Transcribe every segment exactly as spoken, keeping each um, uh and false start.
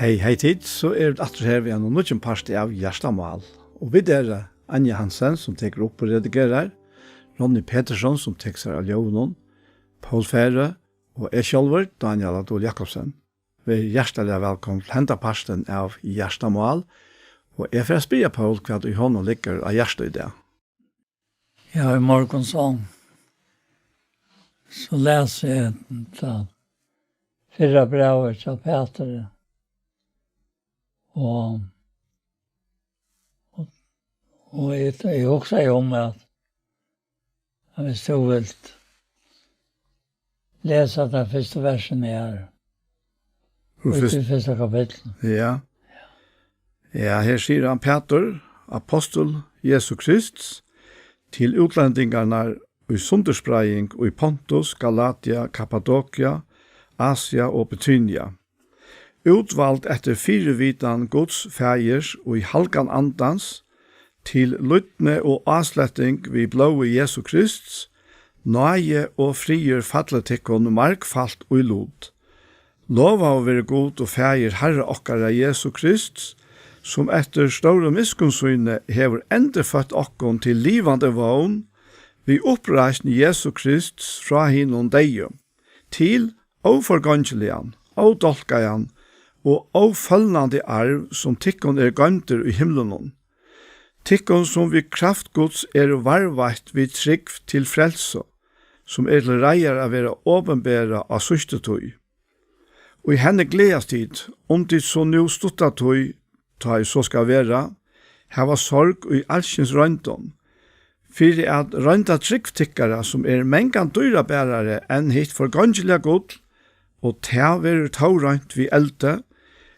Hey, hey tit, so eru vit aftur her við einum nýggjum parti av Hjartamál. Og vit eru Anja Hansen, sum tekur upp og redigerar, Ronny Petersson, sum tekur sær av ljóðinum, Poul Færø og eg sjálvur, Dánjal á Dul Jakobsen. Ver hjartaliga vælkomin til henda partin av Hjartamál, og eg fari at spyrja Poul, hvat ið honum liggur á hjarta í dag. Ja, í morgun so, so las eg tað fyrra brævið hjá Pæturi, og, og, og eg, eg hugsaði um at, at viss tú vilt lesa tað fyrsta versið her, úr út fyrst-, í fyrsta kapitli. Ja. Ja, her sigur hann: Pætur, apostul Jesu Krists, til útlendingarnar í sundurspreiðing í Pontus, Galatia, Kappadokia, Asia og Bithynia, útvald eftir fyrivitan Guds Faðirs í halgan andans, til lýdni og ásletting við blóði Jesu Krists, náði og friður falli tykkum margfalt í lut. Lovaður veri Gud og Faðir Harra okkara Jesu Krists, sum eftir stóru miskunn síni hevur endurføtt okkum til livandi vón við uppreisn Jesu Krists frá hinum deyðu, til óforgongiligan, ódálkaðan og ófølnandi arv, sum tykkum er goymdur í himlunum. Tykkum, sum við kraft Guds eru varðveitt við trúgv til frelsu, sum er til reiðar at vera opinberað á síðstu tíð. Og í henni gleðast tit, um tit so nú stutta tíð, tá ið so skal vera, hava sorg í alskyns royndum, fyri at roynda trúgv tykkara, sum er mangan dýrabærari enn hitt forgongiliga gull, og tað verður tó roynt við eldi,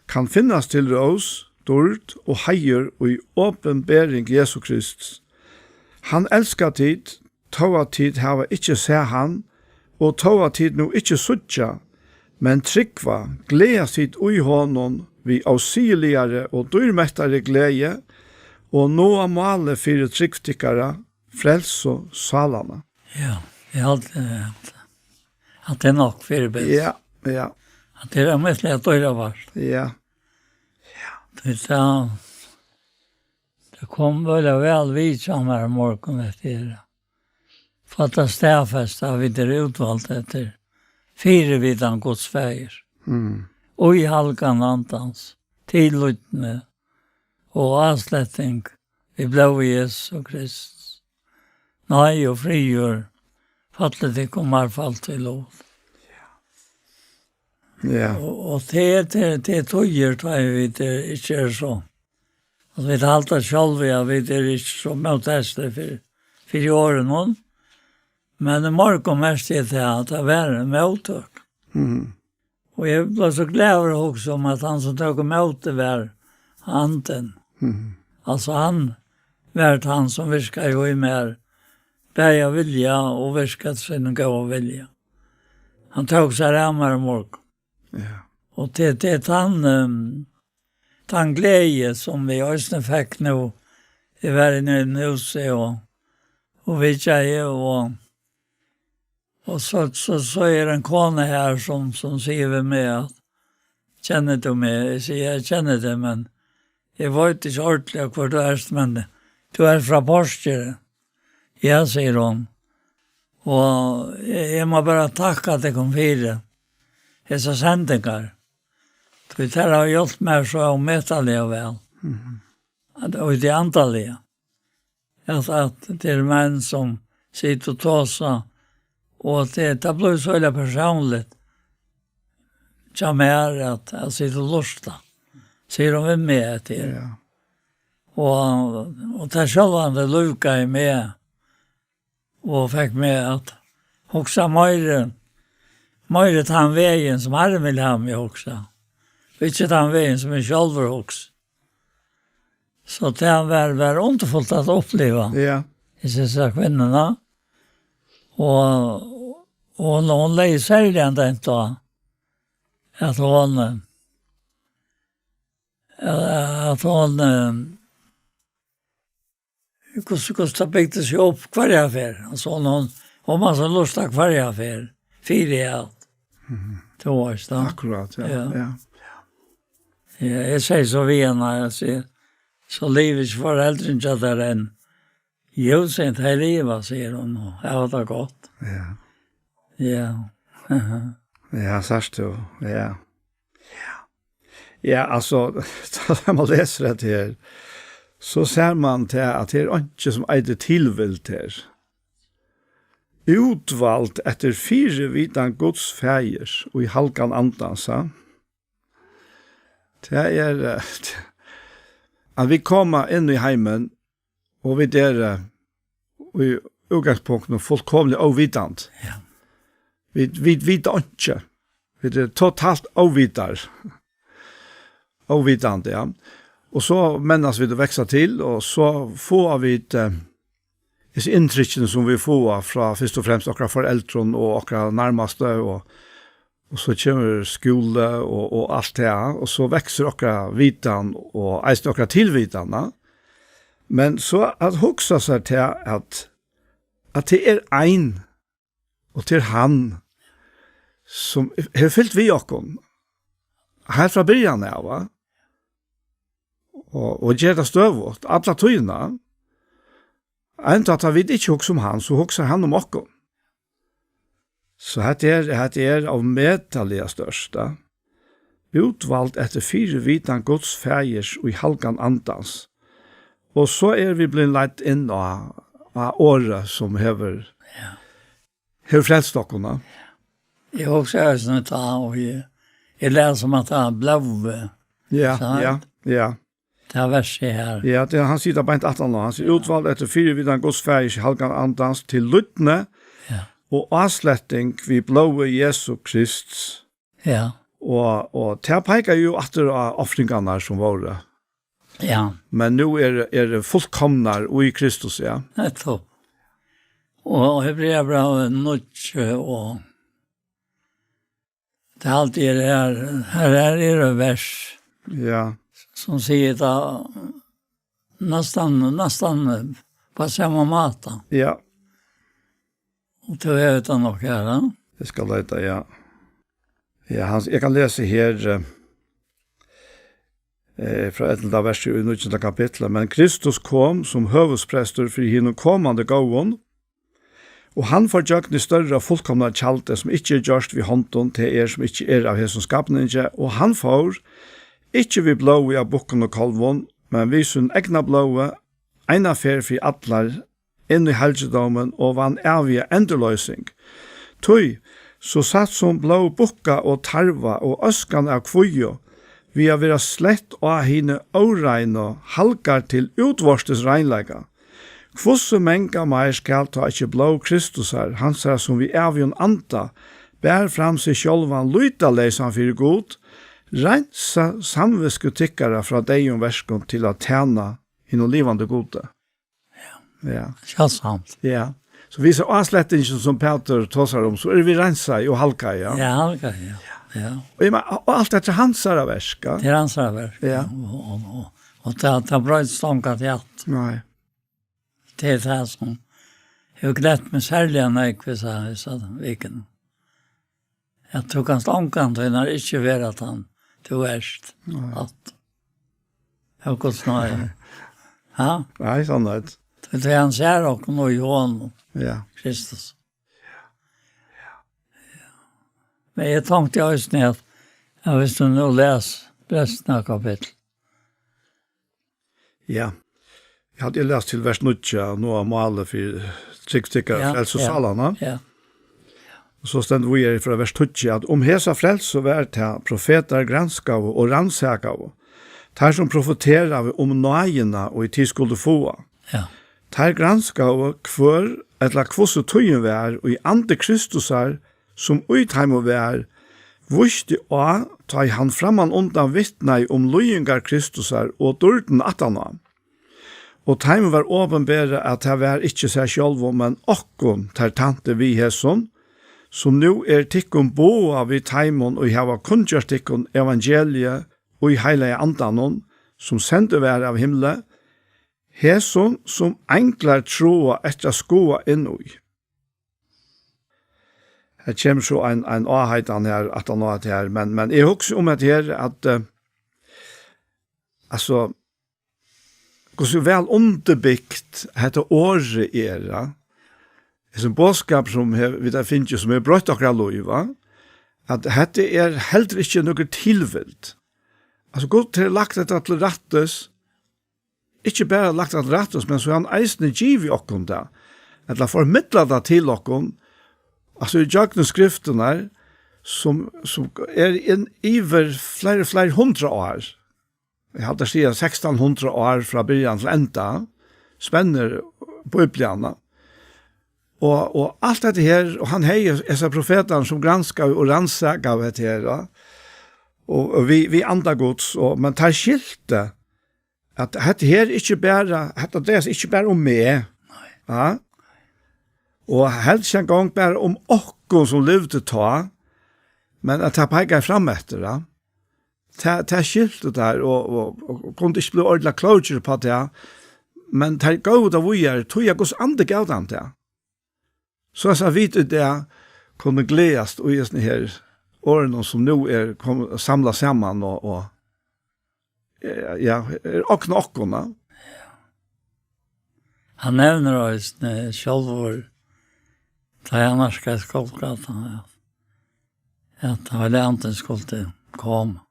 kann finnast til rós, dýrd og heiður í opinbering Jesu Krists. Hann elskar tit, tó at tit hava ikki sæð hann, og tó at tit nú ikki síggja, men trúgva, gleðast tit í honum við ósigiligari og dýrmettari gleði, og náa málið fyri trúgv tykkara, frelsu sálanna. Ja, eg haldi, eh, at, at tað er nokk fyri best. Ja, ja. At tað er mest at døra vart. Ja. Tí tað, tað kom væl, væl við hjá mær í morgun eftir. Fáa tað staðfest, at vit eru útvald eftir fyrivitan Guds Faðir. Mm. Og í halgan andans, til lýdni og ásletting við blóði Jesu Krists. Náði og friður falli tykkum margfalt í lut. Ja. Og, og tað, tað, tað týðir, tá vit, eh, ikki eru so. At vit halda sjálv, ja, vit eru ikki so mótleysnir fyri, fyri orðunum. Men í morgun merkti eg tað, at tað var ein móttøka. Mhm. Og eg bleiv so glaður at hugsa um, at hann, sum tók ímóti, var Andin. Mhm. Altso, hann var tann, sum virkaði í mær, bæði at vilja og virka eftir sínum góða vilja. Hann tók sær av mær í morgun. Ja. Og tað, tað er tann, ehm, tann gleði, sum vit eisini fekk nú. Eg var inni í einum húsi og, og vitjaði, og, og so, so, so er ein kona her, sum, sum sigur við meg, at: «Kennir tú meg?» Eg sigi: «Eg kenni teg, men eg veit ikki ordiliga, hvør tú ert, men tú ert frá Porkeri.» «Ja», sigur hon, «og eg, eg má bara takka tykkum fyri hesar sendingar, tí tær hava hjálpt mær so ómetaliga væl, mhm, at, og í tí andaliga, at, at tað eru menn, sum sita og tosa, og at tað, tað blívur so øgiliga persónligt hjá mær at, at sita og lurta», sigur hon við meg eftir. Ja. Og, og tað sjálvandi lívgaði meg og fekk meg at hugsa meiri, meiri tann vegin, sum Harrin vil hava meg at hugsa, og ikki tann vegin, sum eg sjálvur hugsi. So tað var, var undurfult at uppliva, ja, hesa kvinnuna. Og, og hon, hon legði serliga dent á, at hon, at hon, hvussu, hvussu tað bygdi seg upp hvørja ferð. Altso, hon, hon, hon man so lurta hvørja ferð, fyri at, mhm, tú veitst, ja. Akkurát, ja. Ja. Ja. Ja, eg sigi so við hana, eg sigi, "So livir ikki foreldrini hjá tær enn?" "Jú," sigur, "tey liva," sigur hon, "og hava tað gott." Ja. Ja. Ja, sært tú, ja. Ja, altso, tá man lesur hetta her, so sær man tað, at tað er einki sum eitur tilvild her. Útvald eftir fyrivitan Guds Faðirs í Halgan Andans, ha? Tað er, eh, at vit koma inn í heimin, og vit eru, eh, í útgangspunktinum fullkomiliga óvitandi. Ja. Vit, vit vita einki. Vit eru totalt óvitar. Óvitandi, ja. Og so mennast vit og vaksa til, og so fáa vit, eh, hesi inntrykkini, sum vit fáa frá fyrst og fremst okkara foreldrum og okkara nærmastu, og, og so kemur skúli og, og alt tað, og so veksur okkara vitan og eisini okkara tilvitan, ja. Men so at hugsa sær til at, at tað er ein, og tað er hann, sum hevur fylgt við okkum heilt frá byrjan av, va? Og, og ger tað støðugt, alla tíðina. Enntá tá vit ikki hugsa um hann, so hugsar hann um okkum. So hetta er, hetta er ómetaliga stórt, ja. Útvald eftir fyrivitan Guds Faðirs í Halgan Andans. Og so eru vit blivin leidd inn á, á orðið sum hevur, ja, hevur frelst okkum, ja. Eg hugsi eisini tá, og eg, eg las um at tað er blóðið. Ja, sant? Ja, ja. Tað versið her. Ja, tað, hann sigur tað beint aftan á. Hann sigur, "Útvald eftir fyrivitan Guds Faðirs í Halgan Andans til lýdni, ja, og ásletting við blóði Jesu Krists." Ja. Og, og tað peikar jú aftur á ofringarnar sum vóru. Ja. Men nú er, er fullkomnar í Kristus, ja. Nettopp. Og Hebreabrævið níggju, og tað er altíð her, her, her er eitt vers, ja, sum sigur tað næstan, næstan á sama máta. Ja. Og tú hevur tað nokk her, ja? Eg skal leita, ja. Ja, hann, eg kann lesa her, eh, eh, frá ellivta versi í níggjunda kapitli, "Men Kristus kom sum høvuðsprestur fyri hinum komandi góðum, og hann fór gjøgnum størra fullkomna tjaldið, sum ikki er gjørt við hondum, tað er, sum ikki er av hesum skapningi, og hann fór, ikki við blóði av bukkum og kálvum, men við sínum egna blóði, eina ferð fyri allar, inn í halgidómin og vann æviga endurloysing. Tí, so satt sum blóð bukka og tarva og øskan av kvígu, við at vera slett á hini óreinu, halgar til útvortis reinleika, hvussu manga meir skal tá ikki blóð Kristusar, hansara, sum við ævigum anda bar fram seg sjálvan lýtaleysan fyri Gud, reinsa samvitsku tykkara frá deyðum verkum til at tæna hinum livandi Gudi?" Ja. Ja. Sjáldsamt. Ja. So vit síggja áslettingina sum Pætur tosar um, so eru vit reinsaði og halgaði, ja. Ja, halgaði, ja. Ja. Og eg meini, og alt hetta er hansara verk, ja. Tað er hansara verk. Ja. Og, og, og, og tað, tað broytist ongantíð aftur. Nei. Tað er tað sum hevur glett meg serliga nógv hesa, hesa vikuna. At tú kanst ongantíð ikki vera tann tú ert. Nei. At, av Guds náði. Ha? Nei, sannheit. Tí, tí hann sær okkum í honum. Ja. Kristus. Men eg tonkti eisini at, at viss tú nú les restina av kapitlinum. Ja. Eg havi lesa til vers níggju, nú er málið fyri trygd tykkara, ja, frelsu, ja, sálanna. Ja. Og so stendur víðari frá vers tíggju, at um hesa frelsu var tað, profetar granskaðu og rannsakaðu, teir sum profeteraðu um náðina, og ið tit skuldu fáa. Ja. Teir granskaðu, hvør ella hvussu tíðin var, í andi Kristusar, sum í teimum var, vísti á, tá ið hann frammanundan vitnaði um líðingar Kristusar og dýrdina aftaná. Og teimum var opinberað, at tað var ikki sær sjálvum, men okkum, teir tæntu við hesum, sum nú er tykkum boðað við teimum, ið hava kunngjørt tykkum evangeliið í heilaga Andanum, sum sendur var av himli, hesum, sum einglar tráa eftir at skoða inn í. Her kemur so ein, ein áheitan her, aftan á hetta her, men, men eg hugsi um hetta her, at, eh, Altso, hvussu væl undirbygt hetta orðið er, ja? Hesin boðskap, sum he-, vit hava fingið, sum hevur broytt okkara lív, va? At hetta er heldur ikki nøkur tilvild. Altso, Gud hevur lagt hetta til rættis, ikki bara lagt hetta til rættis, men so hevur hann eisini givið okkum tað, ella formidlað tað til okkum, altso, í gjøgnum skriftirnar, sum, sum er inn yvir fleiri, fleiri hundrað ár. Eg haldi at siga sekstan hundrað ár frá byrjan til enda, spennir Bíbliuna. Og, og alt hetta her, og hann hevði hesar profetarnar, sum granskaðu og rannsakaðu hetta her, ja. Og, og við, við anda Guds, og, men teir skiltu, at hetta her ikki bara, hetta dreiar seg ikki bara um meg, nei, ja. Og helst ein gong bara um okkum, sum livdu tá, men at tað peikar fram eftir, ja. Tað, tað skiltu teir, og, og, og kundu ikki blíva ordiliga klókir uppá tað, men teir góvu tað víðari, tí at Guds andi gav teim tað. So at vit í dag kunnu gleðast í hesum her orðunum, sum nú er kom-, samlað saman og, og, eh, ja, er ogn okkum, ja. Hann nevnir eisini sjálvur, tá hann nærkaðist Golgata, ja, at Heilagi Andin skuldi koma.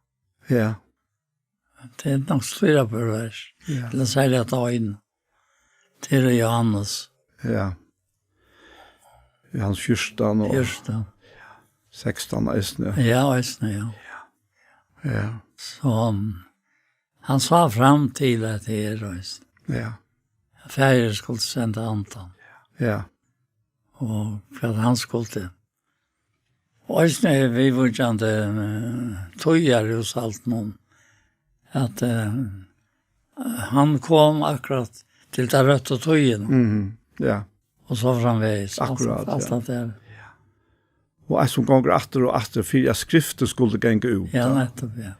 Ja. Tað er nokk fleiri vers. Ja. Ella serliga tað eina. Tað er Jóhannes. Ja. Jóhannes fjúrtan og fjúrtan. Sekstan eisini. Ja, eisini, ja. Ja. So hann, hann sá fram til at tað er, veist. Ja. At Faðirin skuldi senda Andan. Ja. Og hvat hann skuldi. Og eisini er viðvíkjandi, eh, tíðarhúshaldinum, at, eh, hann kom akkurát til ta røttu tíðina. Mhm, ja. Og so framvegis. Alt, akkurát, alt ja. Alt tað har. Ja. Og eitt sum gongur aftur og aftur fyri at skriftin skuldi ganga út, ja, tá. Nettupp, ja.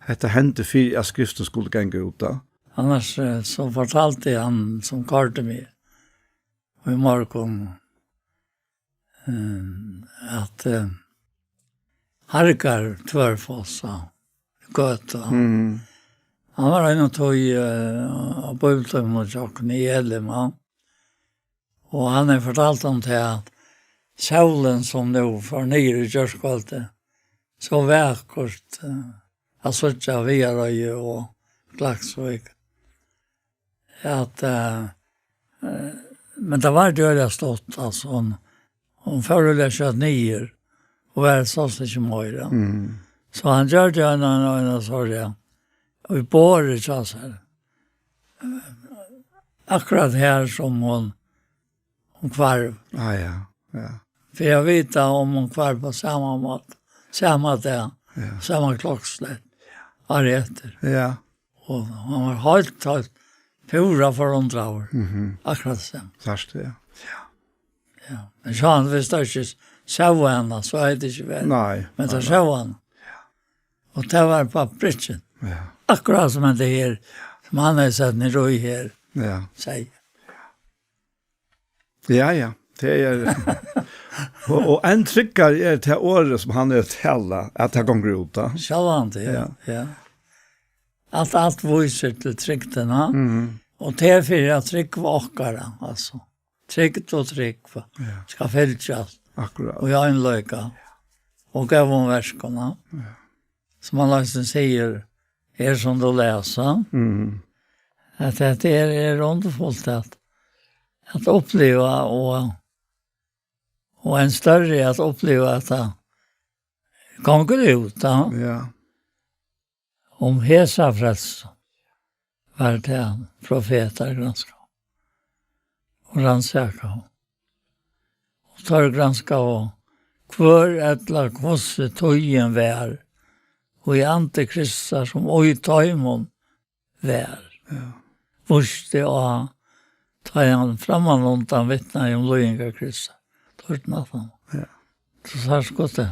Hetta hendi fyri at skriftin skuldi ganga út, tá. Annars, eh, so fortaldi hann sum koyrdi meg í morgun, eh, at, eh, Hargar Tvørfoss á Gøtu, mhm, hann var eina tíð, eh, á bíbliutímanum hjá okkum í Elim, ja. Og hann hevur fortalt um tað, at sólin, sum nú fór niður í gjárkvøldið, so vakurt, eh, at síggja Viðareiði og Klaksvík. At, eh, eh, men tað var øgiliga stutt, altso, hon, hon fór øgiliga skjótt niður og var, sást ikki meira. Mm. So hann gjørdi ein, ein, ein, ein, sorry, ja. Og í borðið hjá sær. Eh, akkurát har sum hon, hon hvarv. Ah, ja, ja. Fyri at vita um hon hvarv á sama máta, sama dag, ja, sama klokkuslett, árið eftir. Ja. Og hann var heilt, heilt púra forundraður. Mhm. Akkurát tað sama. Sært, ja. Ja. Ja. Men so hann visti ikki, sá hana, so hevði tað ikki verið. Nei, men nei, tað nei. Sá hann. Ja. Og tað var á prikkin. Ja. Akkurát sum hetta her, sum hann hevði sett niður í her. Ja. Seg. Ja, ja. Tað er, og, og enn tryggari er tað orðið sum hann hevur talað, at tað gongur út, tá. Sjálvandi, ja. Ja. Ja. Alt, alt vísir til trygdina. Mhm. Og tað er fyri at trúgva okkara, altso. Trygd og trúgv, ja, skal fylgjast. Akkurát. Og í einleika. Ja. Og góðum verkum, ja. Ja. Sum hann eisini sigur, her sum tú lesur, mhm, at hetta er, er undurfult at, at uppliva og, og enn størri at uppliva at tað gongur út, ja. Ja. Um hesa frelsu var tað profetar granskaðu og rannsakaðu. Og teir granskaðu, hvør ella hvussu tíðin var, og í andi Kristusar sum í teimum var. Ja. Vísti á, tá ið hann frammanundan vitnaði um líðingar Krists. Teir náttan. Ja. So sært, hvussu,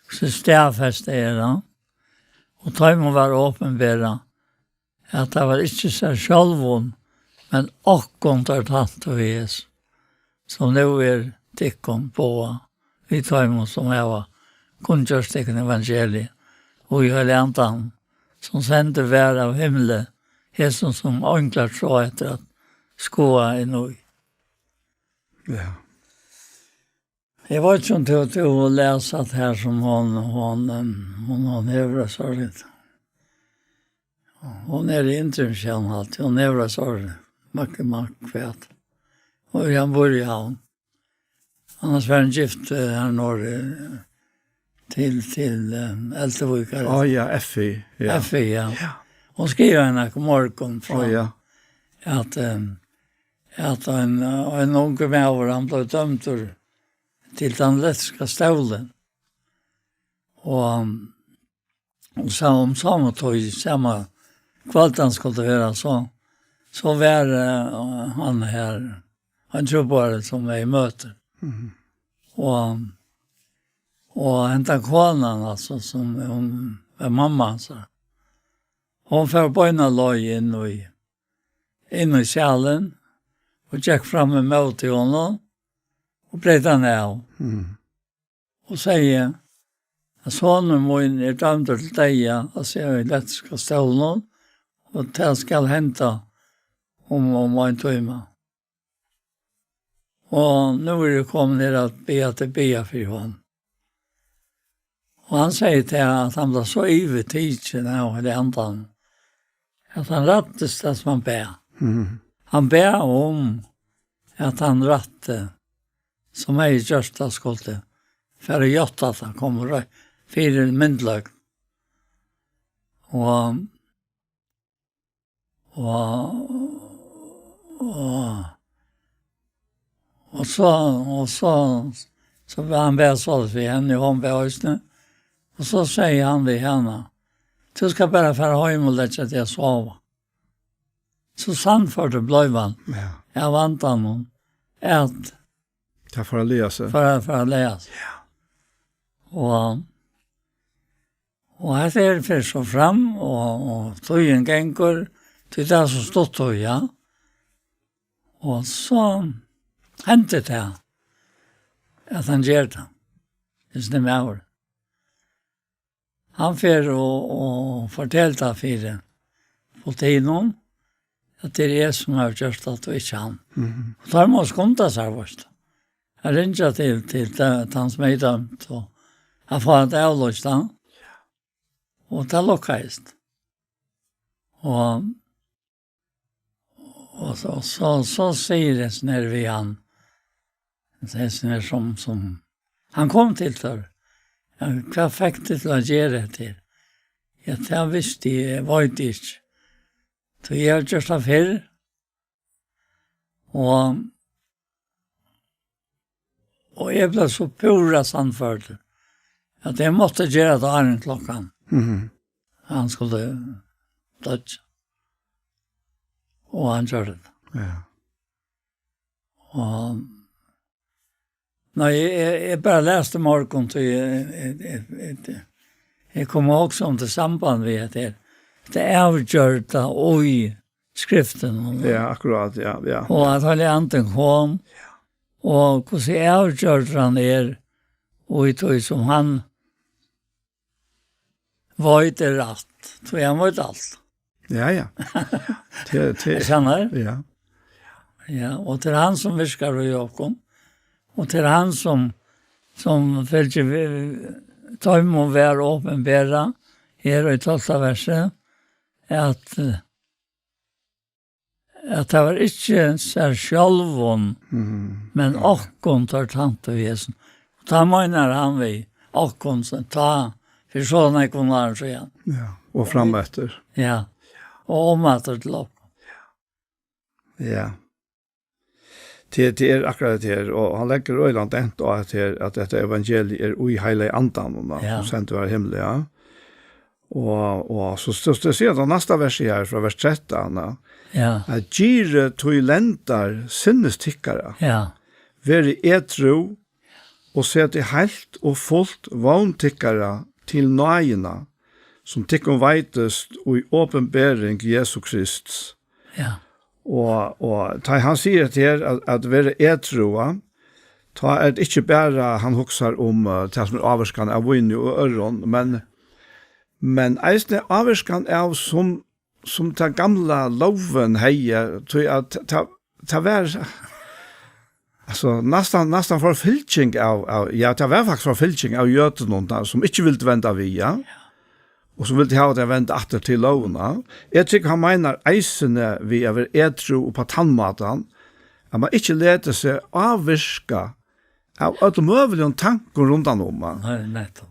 hvussu staðfest er hann. Og teimum var opinberað, at tað var ikki sær sjálvum, men okkum, teir tæntu við Jesu, sum nú er tykkum boðað, við teimum, sum hava kunngjørt tykkum evangeliið, og í Heilaga Andanum, sum sendur var av himli, hesum sum einglar tráa eftir at skoða inn í. Ja. Eg veit ikki um tú, tú les at her sum hon, hon, em, hon, hon hevur eitt sorgligt. Hon er í Indremisjón alt, hon hevur eitt sorgligt. Makk, makk, hvat. Og Jan bor í Havn. Annars var hann gift, eh, her norr, eh, til, til, eh, Elduvíkar. Á, ja, F I, ja. F I, ja. Ja. Hon skrivaði hana í morgun frá Á, ja. at, eh, at ein, ein ungur maður, hann bleiv dømdur til tann elektriska stólin. Og, og so um sama tíð, sama kvøld hann skuldi vera, so, so var, eh, hann her, ein trúboðari sum var í møti. Mhm. Og, og henda konan, altso, sum hon var mamma hansara, hon fór beina leið inn í, inn í salin og gekk fram ímóti honum og breyt hann av. Mhm. Og segði, at sonur mín er dømdur til deyða, at siga í elektriska stólinum, og tað skal henda um, um ein tíma. Og nú eri eg komin her at biðja teg biðja fyri honum. Og hann segði til, at hann var so yvirtikin av Heilaga Andanum, at hann rættist tað, sum hann bað. Mhm. Hann bað um, at hann rætti, sum hevði gjørt tað, skuldi fara og játta, at hann kom rø-, fyri myndugleikum. Og, og, og, og so, og so, so hann bað soleiðis við henni, og hon bað eisini. Og so segði hann við hana, tú skalt bara fara heim og leggja teg at sova. So sannførdur bleiv hann Ja. av andanum, at Tað fór at laga seg. fara, fara at laga seg. Ja. Og, og hetta her fer so fram, og, og tíðin gongur, tí tað er so stutt tíð, ja. Og so hendi tað, at hann ger tað. Hesin maður. Hann fer og, og fortelur tað fyri politinum, at tað er eg sum havi gjørt tað, og ikki hann. Mhm. Og teir mugu skunda sær, veitst tú. At ringja til, til ta-, tann sum er dømdur, og at fáa tað avlýst, ja. Og tað lukkaðist. Og Og so, so, so sigur hesin her við hann, hesin her sum, sum, hann kom til teir. Ja, hvat fekk teg til at gera hetta her? Ja, tað visti eg, eg veit ikki. So eg havi gjørt tað fyrr. Og Og eg bleiv so púra sannførdur, at eg mátti gera tað áðrenn klokkan. Mhm. Hann skuldi doyggja. Og hann gjørdi tað. Ja. Og, nei, eg, eg, eg bara lesi í morgun, tí eg, eg, eg, eg, eg kom at hugsa um tað í samband við at tað, tað avgjørda í skriftunum. Ja, akkurát, ja, ja. Og at Heilagi Andin kom, og hvussu avgjørdur hann er, og í tí sum hann veit er rætt, tí hann veit alt. Ja, ja. Til, til, Eg skjønner. Ja. Ja, og til hann sum virkar í okkum, og til hann sum, sum fylgir við, teimum var opinbera, her í tólvta versi, at, eh, at tað var ikki sær sjálvum, Mhm. men okkum teir tæntu í hesum. Og tá meinar hann við okkum, so tá, fyri so nógvum árum síðan. Ja, og frameftir. Ja, og umaftur til okkum. Ja. Tað, tað er akkurát tað her, og hann leggur øgiliga dent á at her, at hetta evangeliið er í Heilaga Andanum, Ja. sum sendur var av himli, ja. Og, og so, so, so sigur hann næsta vers her, frá vers trettan, ja. Ja. At girðið tí lendar sinnis tykkara. Ja. Verið edrú og setið heilt og fult vón tykkara til náðina, sum tykkum veitist í opinbering Jesu Krists. Ja. Og, og tá hann sigur hetta her, at, at vera edrúa, tá er tað ikki bara, hann hugsar um, eh, tað sum er ávirkan av víni og øðrum, men, Men eisini ávirkan av sum, sum ta gamla lógin hevði, tí at ta, ta var, altso, næstan, næstan forfylging av, av, ja, ta var faktiskt forfylging av jødunum, ta, sum ikki vildu venda við, ja. Og sum vildu hava tey at venda aftur til lógina. Eg trúgvi, hann meinar eisini við at vera edru og á tann mátan, at man ikki letur seg ávirka av øllum møguligum tankum rundan um, ja. Nei, nettupp.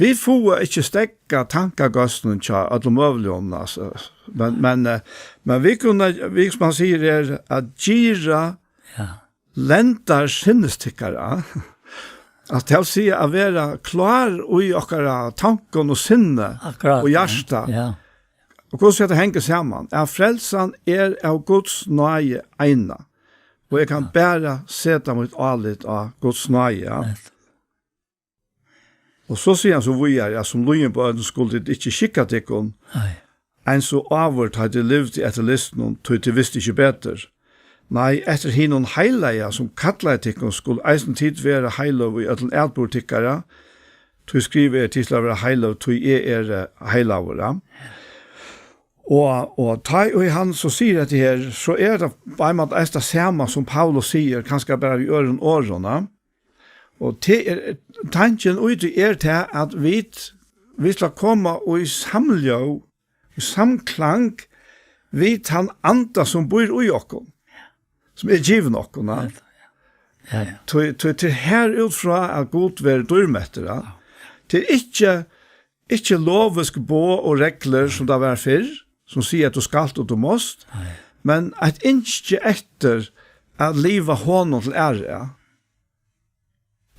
Vit fáa ikki steðgað tankagóðsinum hjá øllum møguligum, altso. Men, men, eh, men vit kunnu, vit, sum man sigur, er at gira Ja. lendar sinnis tykkara. At tað vil siga at vera klár í okkara tankum og sinni Akkurát, og ja. hjarta. Ja. Og hvussu hetta hongur saman. At frelsan er av Guds náði eina. Og eg kann bara seta mítt álit á Guds náði, ja. Nettupp. Og so sigur hann so víðari, at sum lýðin børn skulu tit ikki skikka tykkum, Nei. eins og áður, tá tit livdu eftir lystunum, tí tit vistu ikki betur. Nei, eftir hinum heilaga, sum kallaði tykkum, skulu eisini tit vera heiløg í øllum atburði tykkara, tí skrivað er, tit skulu vera heiløg, tí eg eri, eh, heilagur, ja. Og, og tá ið hann so sigur hetta her, so er tað á ein máta eisini tað sama sum Paulus sigur, kanska bara við øðrum orðum, ja. Og tað er, tankin í tí er tað, at vit, vit skulu koma í samljóð, í samklang við tann anda, sum býr í okkum, sum er givin okkum, ja. Ja, ja. Tí, tí, tí her út frá, at Gud verður dýrmettur, ja. Tað er ikki, ikki lovisk boð og reglur, sum tað var fyrr, sum siga, at tú skalt og tú mást, Nei. men eitt ynski eftir at liva honum til æru, ja.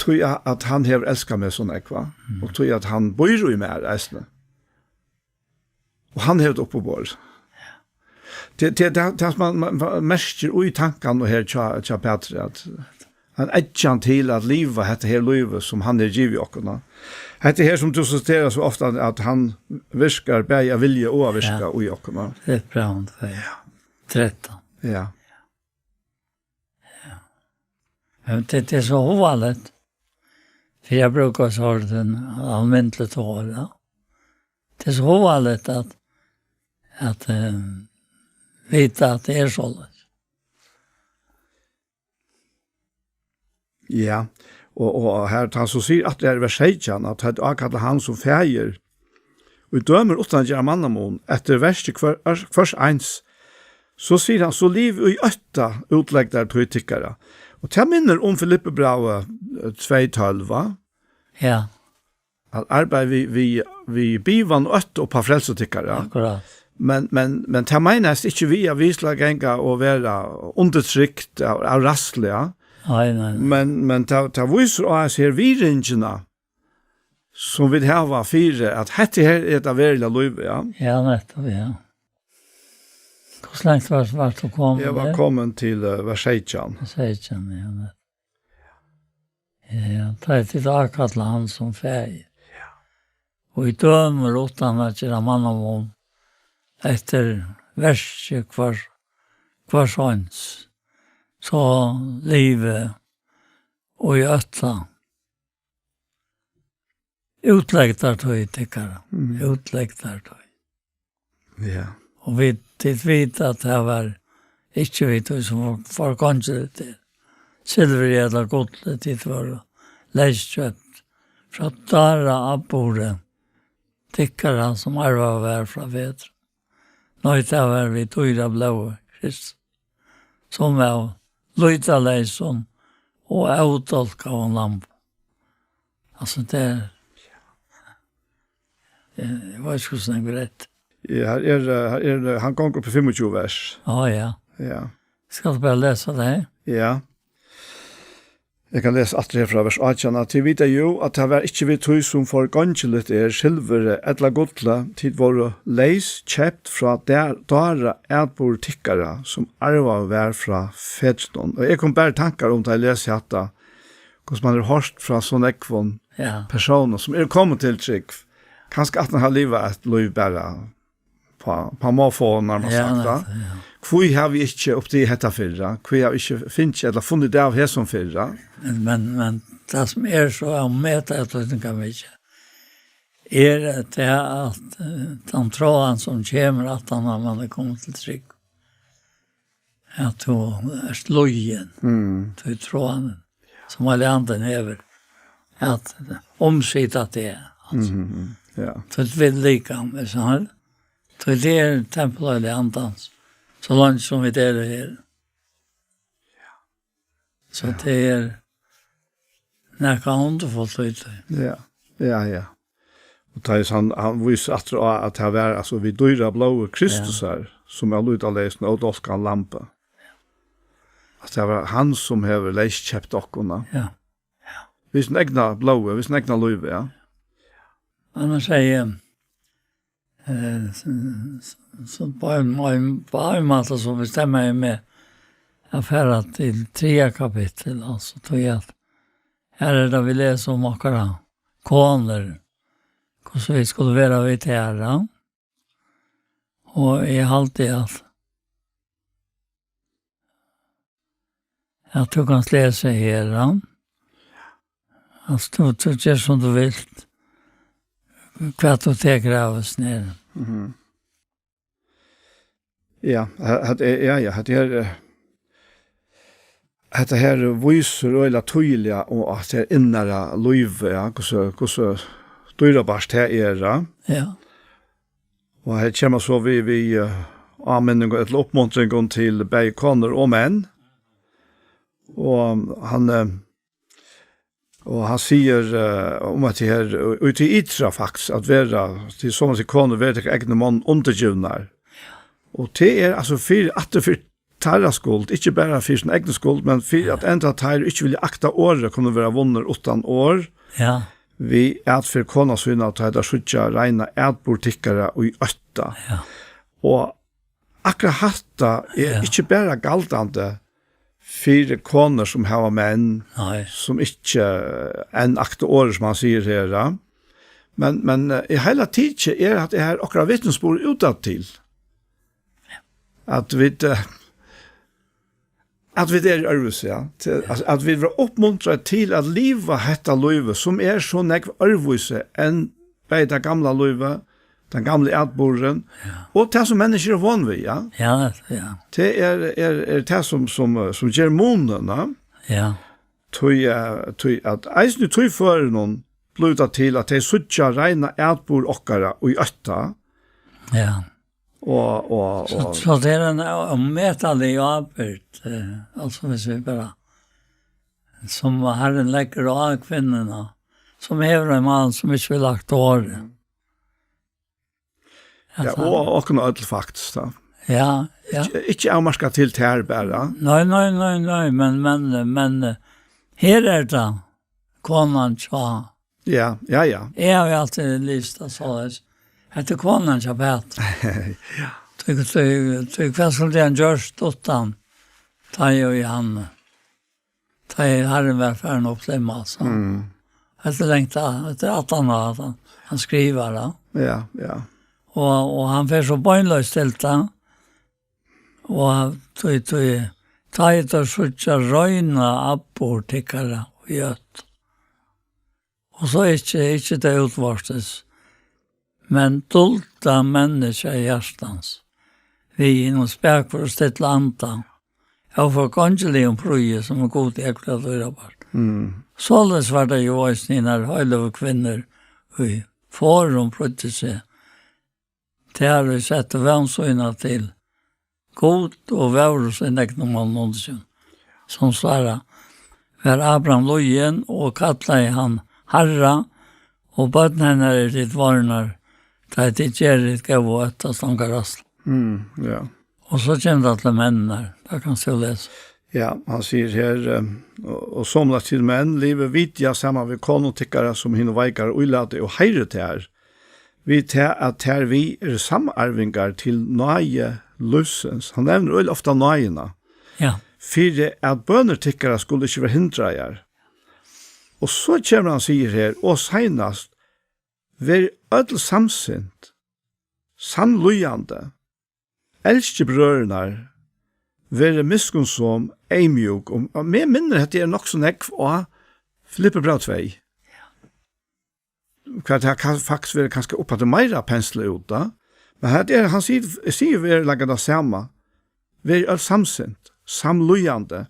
Tí at, at hann hevur elskað meg so nógv, va? Mm. Og tí at hann býr í mær eisini. Og hann hevur tað uppiborið. Tað, tað, tað, tað sum man, man, man merkir í tankan og her hjá, hjá Pætri, at hann eggjar til at liva hetta her lívið, sum hann hevur givið okkum, va? Hetta her, sum tú siterar so ofta, at hann virkar bæði at vilja og at virka Ja. í okkum, va? Filippabrøvið tvey. Ja. trettan. Ja. Ja. Men tað, tað er so hugaligt, fyri at brúka so orðið, almindeligt orð, ja. Tað er so hugaligt at, at, eh, vita at tað er soleiðis. Ja, og, og her, tá hann so sigur at tað er vers seytjan, at hann ákallar hann sum faðir, og dømir uttan at gera mannamun, eftir verki hvør-, hvørs eins, so sigur hann, so liv í ótta útlegdar tíð tykkara. Og tað minnir um Filippibrævið, eh, tvey tólv, va? Ja. At arbeiða við, við, við bivan og ótta upp á frelsu tykkara. Akkurát. Men, men, men tað meinast ikki við, at vit skulu ganga og vera undirtrykt av, av ræðslu, ja. Nei, nei, nei. Men, men tað, tað vísir á hesa her virðingina, sum vit hava fyri, at hetta her er tað veruliga lívið, ja. Ja, nettupp, ja. Hvussu langt var, var tú komin Eg var der? komin til, eh, vers seytjan. Seytjan, ja, nettupp. Ja, tá er tit ákalla hann sum faðir. Ja. Og í dømir uttan at gera mannamun eftir verki hvør, hvørs eins, so livi og í ótta. Útlegdartíð tykkara. Mm. Útlegdartíð. Ja. Og vit, tit vita at tað var ikki við tí sum var forgongiligt er. Silvuri ella gulli, tit vóru leyskeypt frá dára atburði tykkara, sum arvað var frá fedrum. Nei, tað var við dýra blóði Krists, sum av lýtaleysum og avdálkaðum lambum. Altso, tað er, eg, eg veit ikki, hvussu nógv er hetta. Ja, her er, eh, her er, eh, hann gongur upp í fimmogtjúgu vers. Á, ja. Ja. Skal eg bara lesa tað her? Ja. Eg kann lesa aftur her frá vers átjan, at tit vita jú, at tað var ikki við tí, sum forgongiligt er, silvuri ella gulli, tit vóru leyskeypt frá dá-, dára atburð tykkara, sum arvað var frá fedrunum. Og eg kom bara í tankar um, tá eg lesi hatta, hvussu man hevur hoyrt frá so nógvum Ja. persónum, sum eru komin til trúgv, kanska at hann hevur livað eitt lív bara på, på måfå, nærmast Ja, sagt, va? nettupp, ja. Hví havi eg ikki upptikið hetta fyrr? Hví havi eg ikki fingið ella funnið av hesum fyrr? Men, men, men tað sum er so av metaupplýsingum, vit ikki, er at tað at, eh, tann tráan sum kemur aftan á man er komin til trúgv, at tú ert lýðin, mm, tí tráan sum Heilagi Andin hevur, at umsita teg, altso. Mhm, mhm, ja. Títt vil likam, er sant? Tí tað er tempul Heilaga Andans, so langt sum vit eru her. So, ja, tað er nakað undurfult í tí. Ja, ja, ja. Og tá er hann, hann vísir aftur á, at tað var, altso, við dýra blóði Kristus, ja, her, sum er lýtaleyst og ódálkað lamb. At tað var hann, sum hevur leyskeypt okkum, ja. Ja. Við sín egna blóði, við sín egna lívi, ja. Annars er, eh, s-, s-, so på en, en, på en måte så bestemmer jeg meg at fære til tredje kapittel, altso, tror jeg at her er det vi leser om akkurat konur, hvordan vi skulle være vidt her, ja. Og jeg har alltid at, at du kan lese her, ja. Altso, du, du gjør som du vil. Hvat du tenker av oss ned. Mhm. Ja, he-, hetta er, ja, ja, hetta er, eh, hetta her vísir øgiliga týðiliga og at tað er innara lív, ja, hvussu, hvussu dýrabart tað er, ja. Ja. Og her kemur so við, við, eh, áminning ella uppmuntring til bæði konur og menn. Og hann, eh, Og hann sigur, eh, um at tað her, og, og til ytra faktiskt, at vera, til sum hann sigur, konur, vera tykkara egnu monnum undirgivnar. Og tað er altso fyri, aftur fyri teirra skuld, ikki bara fyri sín egnu skuld, men fyri at enntá teir ikki vilja akta orðið, kunnu vera vunnir uttan orð, ja, við atferð kona sína, tá teir síggja reina atburð tykkara í ótta. Ja. Og akkurát hatta er, ja, ikki bara galdandi fyri konur sum hava menn, nei, sum ikki, eh, enn akta orðið, sum hann sigur her, ja. Men, men, eh, í heila tikið er at tað er okkara vitnisburð útaftur. At vit, eh, at vit eru øðrvísi, ja. Til, at, at vit verða uppmuntrað til at liva hetta lívið, sum er so nógv øðrvísi enn bæði tað gamla lívið, tann gamli atburðurin, ja, og tað sum menniskju eru von við, ja. Ja, ja. Tað er, er, er tað sum, sum, eh, sum ger munin, ja. Ja. Tí, eh, tí at eisini í tí førinum blívur tað til, at tey síggja reina atburð okkara í ótta. Ja. Og, og, so, og so tað er ein ómetalig ábyrgd, eh, altso, hvis vi bara, sum Harrin leggur á kvinnuna, sum hevur ein mann sum ikki vil akta orðið. Ja, og okkum øll faktiskt, da. Ja, ja. Ikki, ikki avmarkað til tær bara. Nei, nei, nei, nei, men, men, men, eh, her er tað konan hjá. Ja, ja, ja. Eg havi altíð lisið tað soleiðis. Hetta er konan hjá Pætri. Ja. Tí, tí, tí, hvat skuldi hann gjørt uttan Tái og Jóhannu? Tá ið Harrin var farin upp til Emmaus, ja. Mm. Hetta er langt, hetta er aftan á at hann, hann skrivar, ja. Ja, ja. Og, og hann fer so beinleiðis til tað. Og tí, tí, tá ið teir síggja reina atburð tykkara í ótta. Og so ikki, ikki tað útvortis, men dulda menniskja hjartans, við hinum spakføra og stilla anda, av forgongiligum prýði, sum er Gudi ógvuliga dýrabært. Mm. Soleiðis var tað jú eisini, nær heiløgu kvinnur í forðum prýddu seg, tær ið settu vón sína til Gud og vóru sín egnu monnum undirsjón. Sum Sara var Abraham lýðin og kallaði hann Harra, og børn hennara eru tit vornar, tá ið tit gera hitt góða og óttast onga ræðslu. Mm, ja. Og so kemur tað til menninar, tað kanst tú lesa. Ja, hann sigur her, eh, og, og somuleiðis til menn, livið vitja saman við konum tykkara sum hinum veikara ílati og heyrið tær, við tað at tær við eru samarvingar til náði lívsins. Hann nevnir øgiliga ofta náðina. Ja. Fyri at bønir tykkara skulu ikki vera hindraðar. Og so kemur hann, sigur her, og seinast, verið øll samsint, samlíðandi, elskið brøðurnar, verið miskunnsom, eyðmjúk, og, og meg minnir, hetta er nokk so nógv á Filippibræv tvey. hvat tað kann, faktiskt verður kanska upp at meira pensla út, tá. Men her er, hann sigur, sigur veruleikan tað sama. Verið øll samsint, samlíðandi,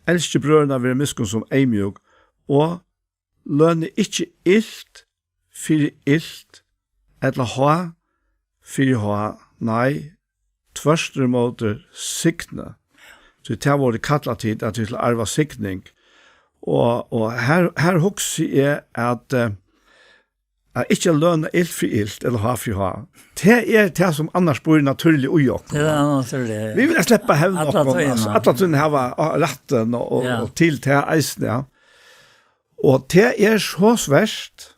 elskið brøðurnar, verið miskunnsom, eyðmjúk, og lønið ikki ilt fyri ilt, ella háð fyri háð, nei, tvørturímóti signið. Tí tað vóru kallað tit, at tit til arva signing. Og, og her, her hugsi eg, at, eh, at ikki at løna ilt fyri ilt, ella háð fyri háð. Tað er tað, sum annars býr natúrliga í okkum. Tað er natúrliga, ja. Vit vilja sleppa hevna okkum, alla tíðina. Alla tíðina hava, á, rættin og, og, ja, og til tað eisini, ja. Og tað er so svært,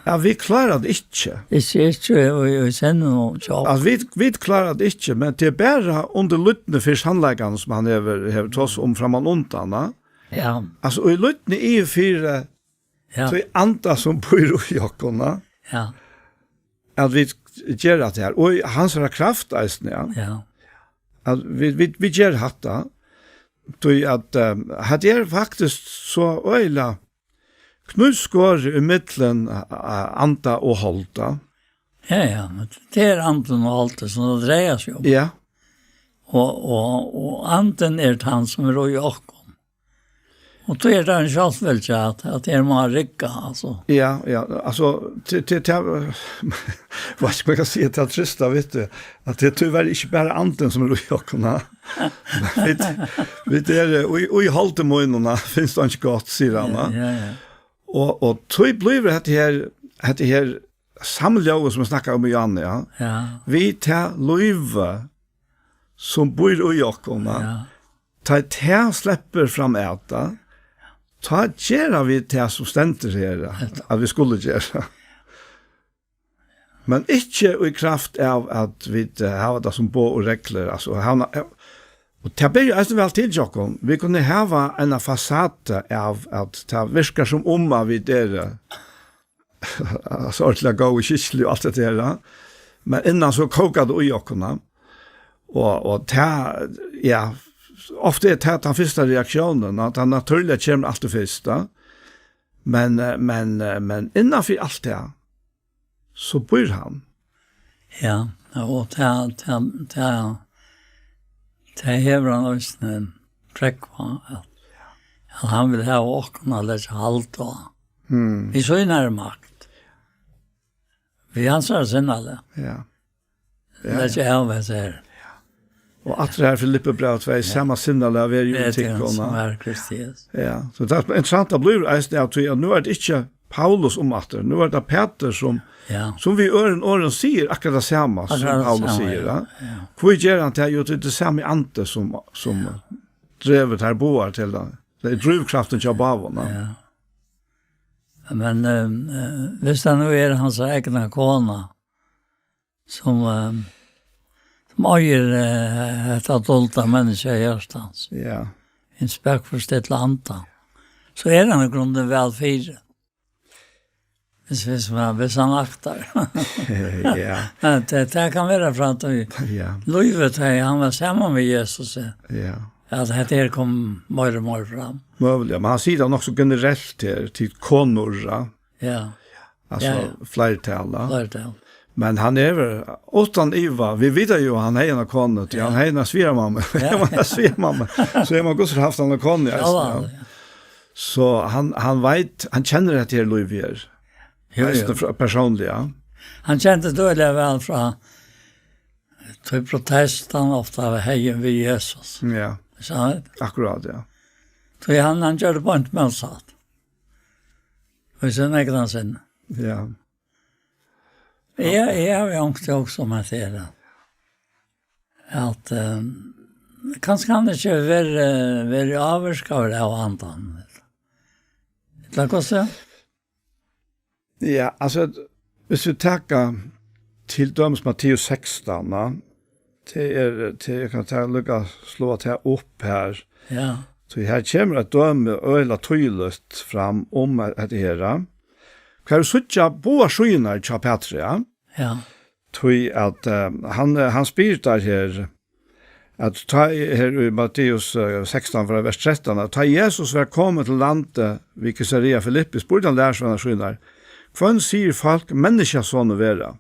at vit klára tað ikki. Ikki, ikki, og, og senda nú, ja. At vit, vit klára tað ikki, men tað er bara undir lýdni fyri sannleikanum, sum hann hevur, hevur tosað um frammanundan, ja. Ja. Altso, og í lýdni yvir fyri, ja, tí anda, sum býr í okkum, ja. Ja. At vit gera tað her. Og í hansara kraft eisini, ja. Ja. At vit, vit, vit gera hatta. Tí at, eh, hatta er faktiskt so øgiliga knívskorið ímillum, eh, anda og holda. Ja, ja, men tað er andin og holdið, sum tað dreiar seg um. Ja. Og, og, og andin er tann, sum er í okkum. Og tí er tað ein sjálvfylgja, at, at her má rigga, altso. Ja, ja, altso, til, til, til, veit ikki, um eg kann siga, til at trøsta, veit tú, at tað er tíverri ikki bara andin, sum er í okkum, ha? Vit, vit eru, eh, í, í holdi mínum, ha, finst einki gott, sigur hann, ha? Ja, ja. Og, og tí blívur hetta her, hetta her samljóðið, sum eg snakkaði um í áðni, ja? Ja. Við tað lívið, sum býr í okkum, ja? Ja. Tá tað sleppur fram at, tá gera vit tað, sum stendur her, at, at vit skulu gera. Men ikki í kraft av, at vit, eh, hava tað sum boð og reglur, altso, hava, og tað ber jo eisini væl til hjá okkum. Vit kunnu hava eina fasadu av, at tað virkar sum um, at vit eru, eh, altso, ordiliga góð og kirkjulig og alt hetta her, ja. Men innan so kókar tað í okkum, ja. Og, og tað, ja, ofta er tað tann fyrsta reaktiónin, at tað natúrliga kemur altíð fyrst, ja. Men, eh, men, eh, men innan fyri alt tað, so býr hann. Ja, og tað, tað, tað, tað hevur hann eisini prógvað, at, at hann vil hava okkum at leggja hald á. Mm. Við sínari makt. Við hansara sinnalag. Ja. Ja, leggja av hetta her. Og aftur her, Filippibræv tvey, ja, sama sinnalag veri í tykkum, sum er Kristi Jesu. Ja, so tað er interessant, tað blívur eisini av tí, at nú er tað ikki Paulus um aftur, nú er tað Petur sum, ja, sum við øðrum orðum sigur akkurát tað sama sum Paulus sigur, ja. Akkurát tað sama, ja. Ja. Hví ger hann tað? Jú, tað er tað sami andi sum, sum, ja, dregur tær báðar til tað. Tað er drívkraftin hjá báðum, ja. Ja. Men, eh, eh, viss tað nú er hansara egna kona, sum, eh, sum eigur, eh, hetta dulda menniskja hjartans. Ja. Hin spakførstilla anda. So er hann í grunden væl fyri. Viss, viss man, viss hann aktar. Ja. Men tað, tað kann vera frá tí, ja, lívið, tá hann var saman við Jesus, eh, ja, at hetta her kom meir og meir fram. Møguliga, men hann sigur tað nokk so generelt her, til konur, ja. Ja. Altso, ja, ja, fleirtal, ja. Fleirtal. Men hann er, uttan iva, vit vita jo, hann hevði eina konu, tí, ja, hann hevði eina svigermammu. Ja. Hann hevði eina svigermammu. So hevur man gott havt eina konu, ja, eisini, ja. Ja. So hann, hann veit, hann kennir hetta her lívið her. Jú, jú. Eisini frá, persónliga. Hann kendi tað øgiliga væl frá tí protest hann ofta hevði við Jesus. Ja. Sannheit. Akkurát, ja. Tí hann, hann gjørdi beint mótsatt. Í sín egna sinn. Ja. Ja, eg havi onkuntíð hugsað um at tað er, at, eh, kanska hann ikki hevur verið, verið ávirkaður av andanum. Ella hvussu? Ja, altso, viss vit taka til dømis Matteus sekstan, ja, tað er, tað er, eg kann ta, líka sláa tað upp her. Ja. So her kemur eitt dømi øgiliga týðiligt fram um hetta her, ja. Hvar vit síggja báðar síðurnar hjá Petri, ja. Ja. Tí at, eh, hann, eh, hann spyr tær her, at tá, her í Matteus, eh, sekstan, frá vers trettan, at tá Jesus var komin til landið við Caesarea Philippi, spurdi hann lærisveinar sínar: Hvønn sigur fólk Menniskjasonur vera?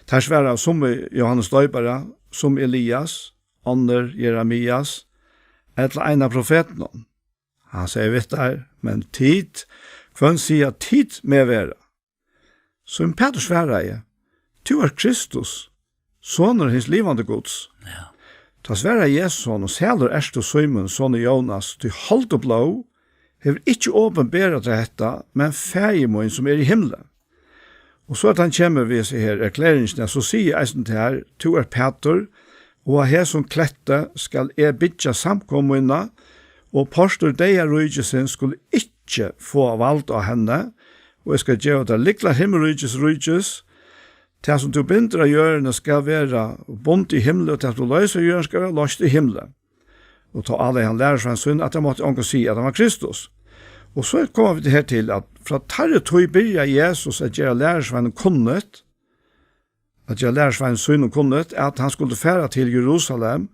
Teir svaraðu, summi Jóhannes Doypara, summi Elias, onnur Jeremias, ella ein av profetunum. Hann segði við teir, men tit, hvønn siga tit meg vera? Símun Pætur svaraði, tú ert Kristus, sonur hins livandi Guds. Ja. Tá svaraði Jesus honum, sælur ert tú, Símun, sonur Jónas, tí hold og blóð hevur ikki opinberað tær hetta, men Faðir mín, sum er í himli. Og so at hann kemur við hesi her erklæringini, so sigi eg eisini til tær, tú ert Pætur, og á hesum kletti skal eg byggja samkomu mína, og portur deyðaríkisins skulu ikki fáa vald á henni, og eg skal geva tær lyklar himmiríkis ríkis. Tað, sum tú bindur á jørðini, skal vera bundið í himli, og tað, sum tú loysir á jørðini, skal vera loyst í himli. Og tá álagdi hann lærisvein sín, at hann mátti ongum siga, at hann var Kristus. Og so koma vit her til, at frá teirri tíð byrjaði Jesus at gera lærisveinum kunnugt, at gera lærisveinum sínum kunnugt, at hann skuldi fara til Jerusalem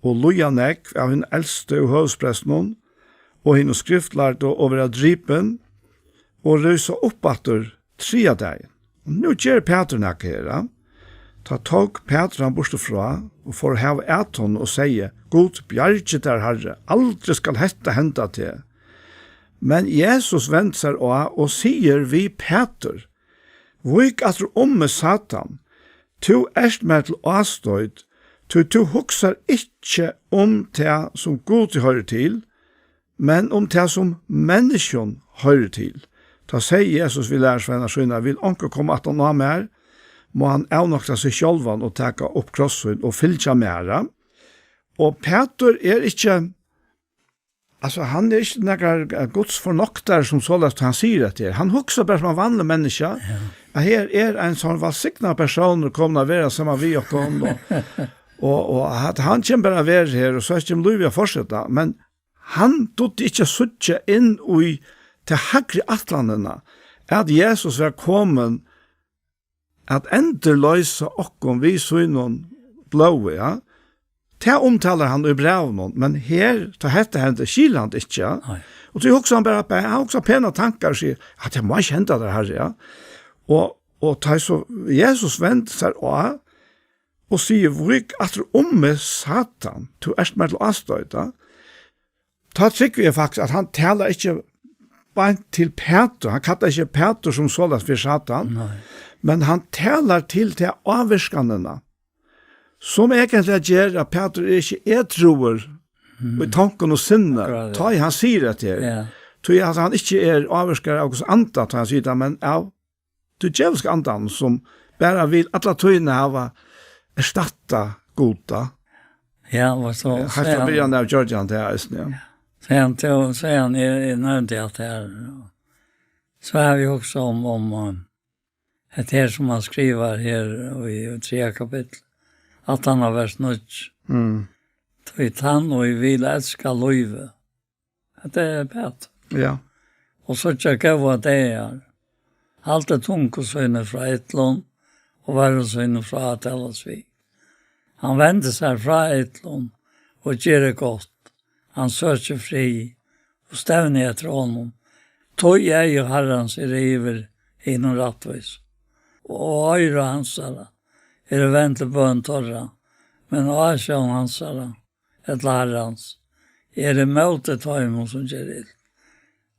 og líða nógv av hinum elstu og høvuðsprestunum og hinum skriftlærdu og vera dripin og rísa upp aftur triðja dagin. Og nú ger Pætur nakað her, ja. Tá tók Pætur hann burtur frá og fór at hava at honum og segði, Gud bjargi tær, Harri, aldri skal hetta henda teg. Men Jesus vendi sær á og sigur við Pætur, Vík aftur um meg, Satan, tú ert mær til ástoyt, tí tú hugsar ikki um tað, sum Gudi hoyrir til, men um tað, sum menniskjum hoyrir til. Tá segði Jesus við lærisveinar sínar, vil onkur koma aftan á mær, má hann avnokta seg sjálvan og taka upp kross sín og fylgja mær. Og Pætur er ikki, altso, hann er ikki nakar, eh, Guds fornoktari sum soleiðis, tá hann sigur hetta her. Hann hugsar bara sum ein vanlig menniskja. Ja. At her er ein sånn vælsignaður persónur komin at vera saman við okkum, og, og, og at hann kemur bara at vera her, og so kemur lívið at fortseta. Men hann dugdi ikki at síggja inn í ta hægru ætlanina, at Jesus var komin at endurloysa okkum við sínum blóði, ja. Tað umtalar hann í brævinum, men her, tá hetta hendir, skilir hann tað ikki, ja. Nei. Og tí hugsar hann bara, bara, hann hugsar penar tankar og sigur, at tað má ikki henda tær, Harri, ja. Og, og tá so Jesus vendir sær á og sigur, Vík aftur um meg, Satan, tú ert mær til ástoyt, ja. Tá trúgvi eg faktiskt, at hann talar ikki beint til Pætur. Hann kallar ikki Pætur sum soleiðis fyri Satan, Nei. Men hann talar til ta ávirkanina, sum eigentliga ger, at Pætur er ikki edruur Mm. í tonkum og sinni, Akkurát, ja. tá ið hann sigur hetta her. Ja. Tí at hann ikki er ávirkaður av Guds anda, tá hann sigur tað, men av tí djevulska andan, sum bara vil alla tíðina hava erstatta Gud, tá. Ja, og so Eh, heilt frá byrjan av gjørdi hann tað eisini, ja. Síðan, síðan eg, eg nevndi alt det her, so havi eg hugsað um, um, um hetta her, sum hann skrivar her í, í triðja kapitli, aftan á vers níggju. Mm. Tí tann, ið vil elska lívið, Hetta er Pætur. Ja. Og síggja góðar dagar. Halda tungu síni frá illum og vørrum sínum frá at talast við. Hann vendir sær frá illum og ger gott. Hann søkir frið og stevni eftir honum. Tí eygu Harrans eru yvir hinum rættvísu, og oyru hansara eru vend til bøn teirra, men ásjón hansara ella Harrans, er ímóti teimum, sum gera ilt.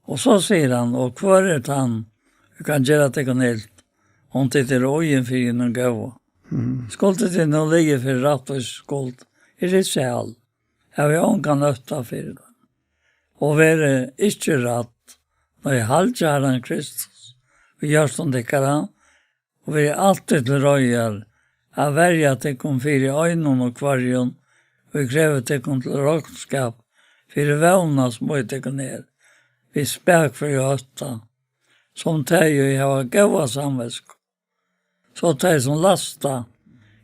Og so sigur hann, og hvør er tann, ið kann gera tykkum ilt, um tit eru íðin fyri hinum góða? Mhm. Skuldu tit nú liðið fyri rættvísi skuld, eg eri sæl, havi ongan ótta fyri tað. Og verið ikki rædd, nei, halgið Harran Kristus í hjørtum tykkara, og verið altíð til reiðar at verja tykkum fyri einum og hvørjum, ið krevur tykkum til roknskap fyri vónina, sum í tykkum er, við spakførum ótta, sum tey, ið hava góða samvitsku, so tey, sum lasta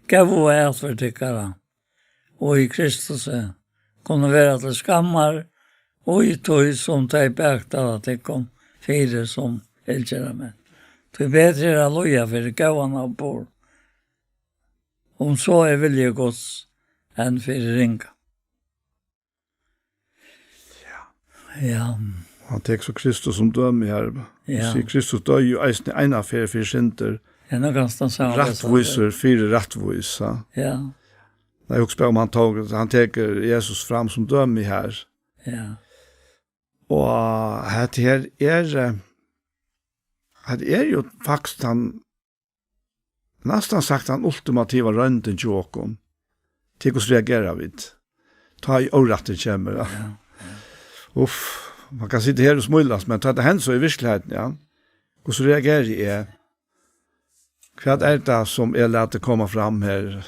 góðu atferð tykkara, og í Kristusi kunnu vera til skammar, og í tí sum tey baktala tykkum fyri sum illgerðarmenn. Tí betri er at líða fyri góðan atburð, um so er vilji Guds, enn fyri ringan. Ja. Ja. Hann tekur so Kristus sum dømi her. Ja. Sigur, Kristus doyði jú eisini eina ferð fyri syndir, ja, nú kanst hann sama rættvísur fyri rættvís, ja. Ja. Nei, hugsa bara um hann tók, hann tekur Jesus fram sum dømi her. Ja. Og hetta her er, eh, hetta er jú faktiskt hann, næstan sagt hann ultimativa royndin hjá okkum. Til hvussu reagera vit? Tá ið órættin kemur, ja. Ja, ja. Uff, man kann sita her og smílast, men tá tað hendir so í virkeligheitini, ja. Hvussu reageri eg? Hvat er tað sum eg lati koma fram her?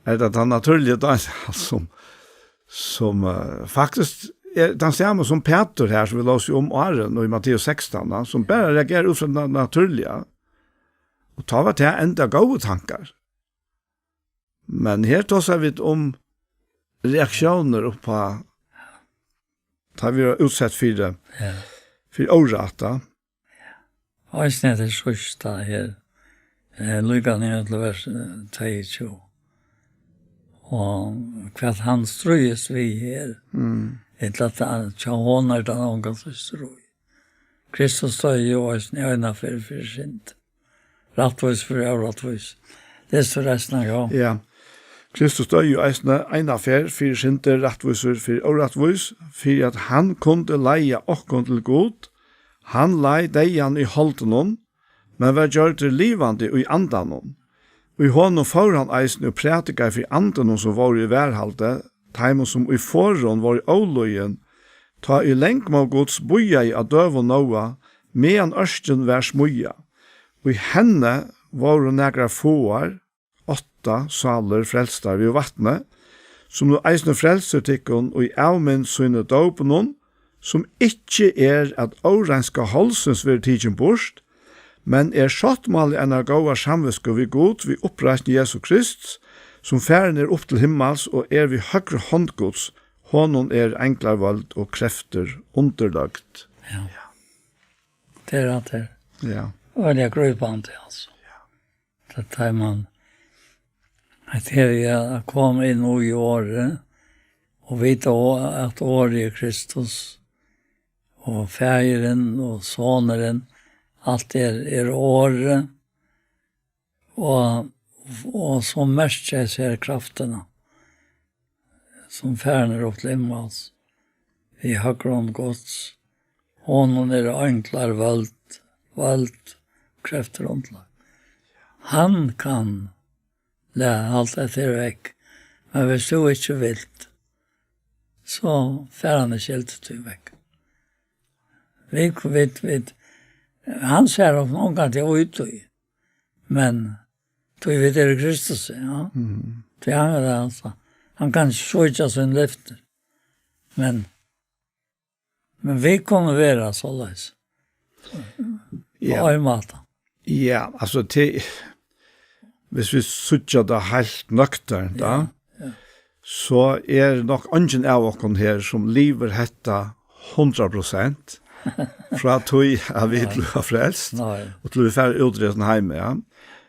Er tað tann natúrliga dáin sum, sum, eh, faktiskt er tann sama sum Pætur her, sum vit lósu um áðrenn, og í Matteus sekstan, ja, sum bara reagerar út frá na-, natúrliga. Og tá var tað enda góðir tankar. Men her tosa vit um reaktiónir upp á, tá vit eru útsett fyri, ja, fyri órætt, ja. Eisini hetta síðsta her, eh, líka niður til vers, eh, tveyogtjúgu. Og hvat hann stríðist við her, mm, ella at hann, hjá honum er tað ongan stríð. Kristus doyði jú eisini eina ferð fyri synd. Rættvís fyri órættvís. Les tú restina, ja. Ja. Kristus doyði jú eisini eina ferð fyri syndir, rættvísur fyri órættvís, fyri at hann kundi leiða okkum til Gud. Hann leið deyðan í holdinum, men var gjørdur livandi í andanum. Í honum fór hann eisini og prædikaði fyri andunum, sum vóru í varðhaldi, teimum, sum í forðum vóru ólýðin, tá ið langmóð Guds bíðaði á døgum Nóa, meðan ørkin var smíðað. Í henni vóru nakrar fáar, átta sálir, frelstar við vatni, sum nú eisini frelsir tykkum í avmynd síni dópinum, sum ikki er, at óreinska holdsins verður tikin burt, men er sáttmáli ennari góðar samvitsku við Gud við uppreisn Jesu Krists, sum farin er upp til himmals og er við høgru hond Guds, honum er einglar vøld og kreftir undirløgd. Ja. Tað er tað. Ja. Og tað er grípandi, altso. Ja. Tað er man, at her er at koma inn í orðið, og vita o-, at orðið er Kristus, og Faðirin og Sonurin, alt er, er orðið, og, og so merkja eg sær kraftina, sum farin er upp til himmals, í høgru hond Guds, honum eru einglar vøld, vøld, kreftir undirløgd. Hann kann, ja, alt hetta er vekk, men viss tú ikki vilt, so fer hann ikki heldur tí vekk. Vit, vit, vit, hann sær okkum ongantíð út í, men tí vit eru Kristus, ja. Mm. Tí hann er altso, hann kann ikki svíkja sín lyfti. Men, men vit kunnu vera soleiðis. Ja. Á ein máta. Ja, altso, til, viss vit síggja tað heilt nøkternt, ja, ja, so er nokk eingin av okkum her, sum livir hetta hundrað prosent, frá tí at vit, nei, blíva frelst, nei, og til vit fara út úr hesum heimi, ja.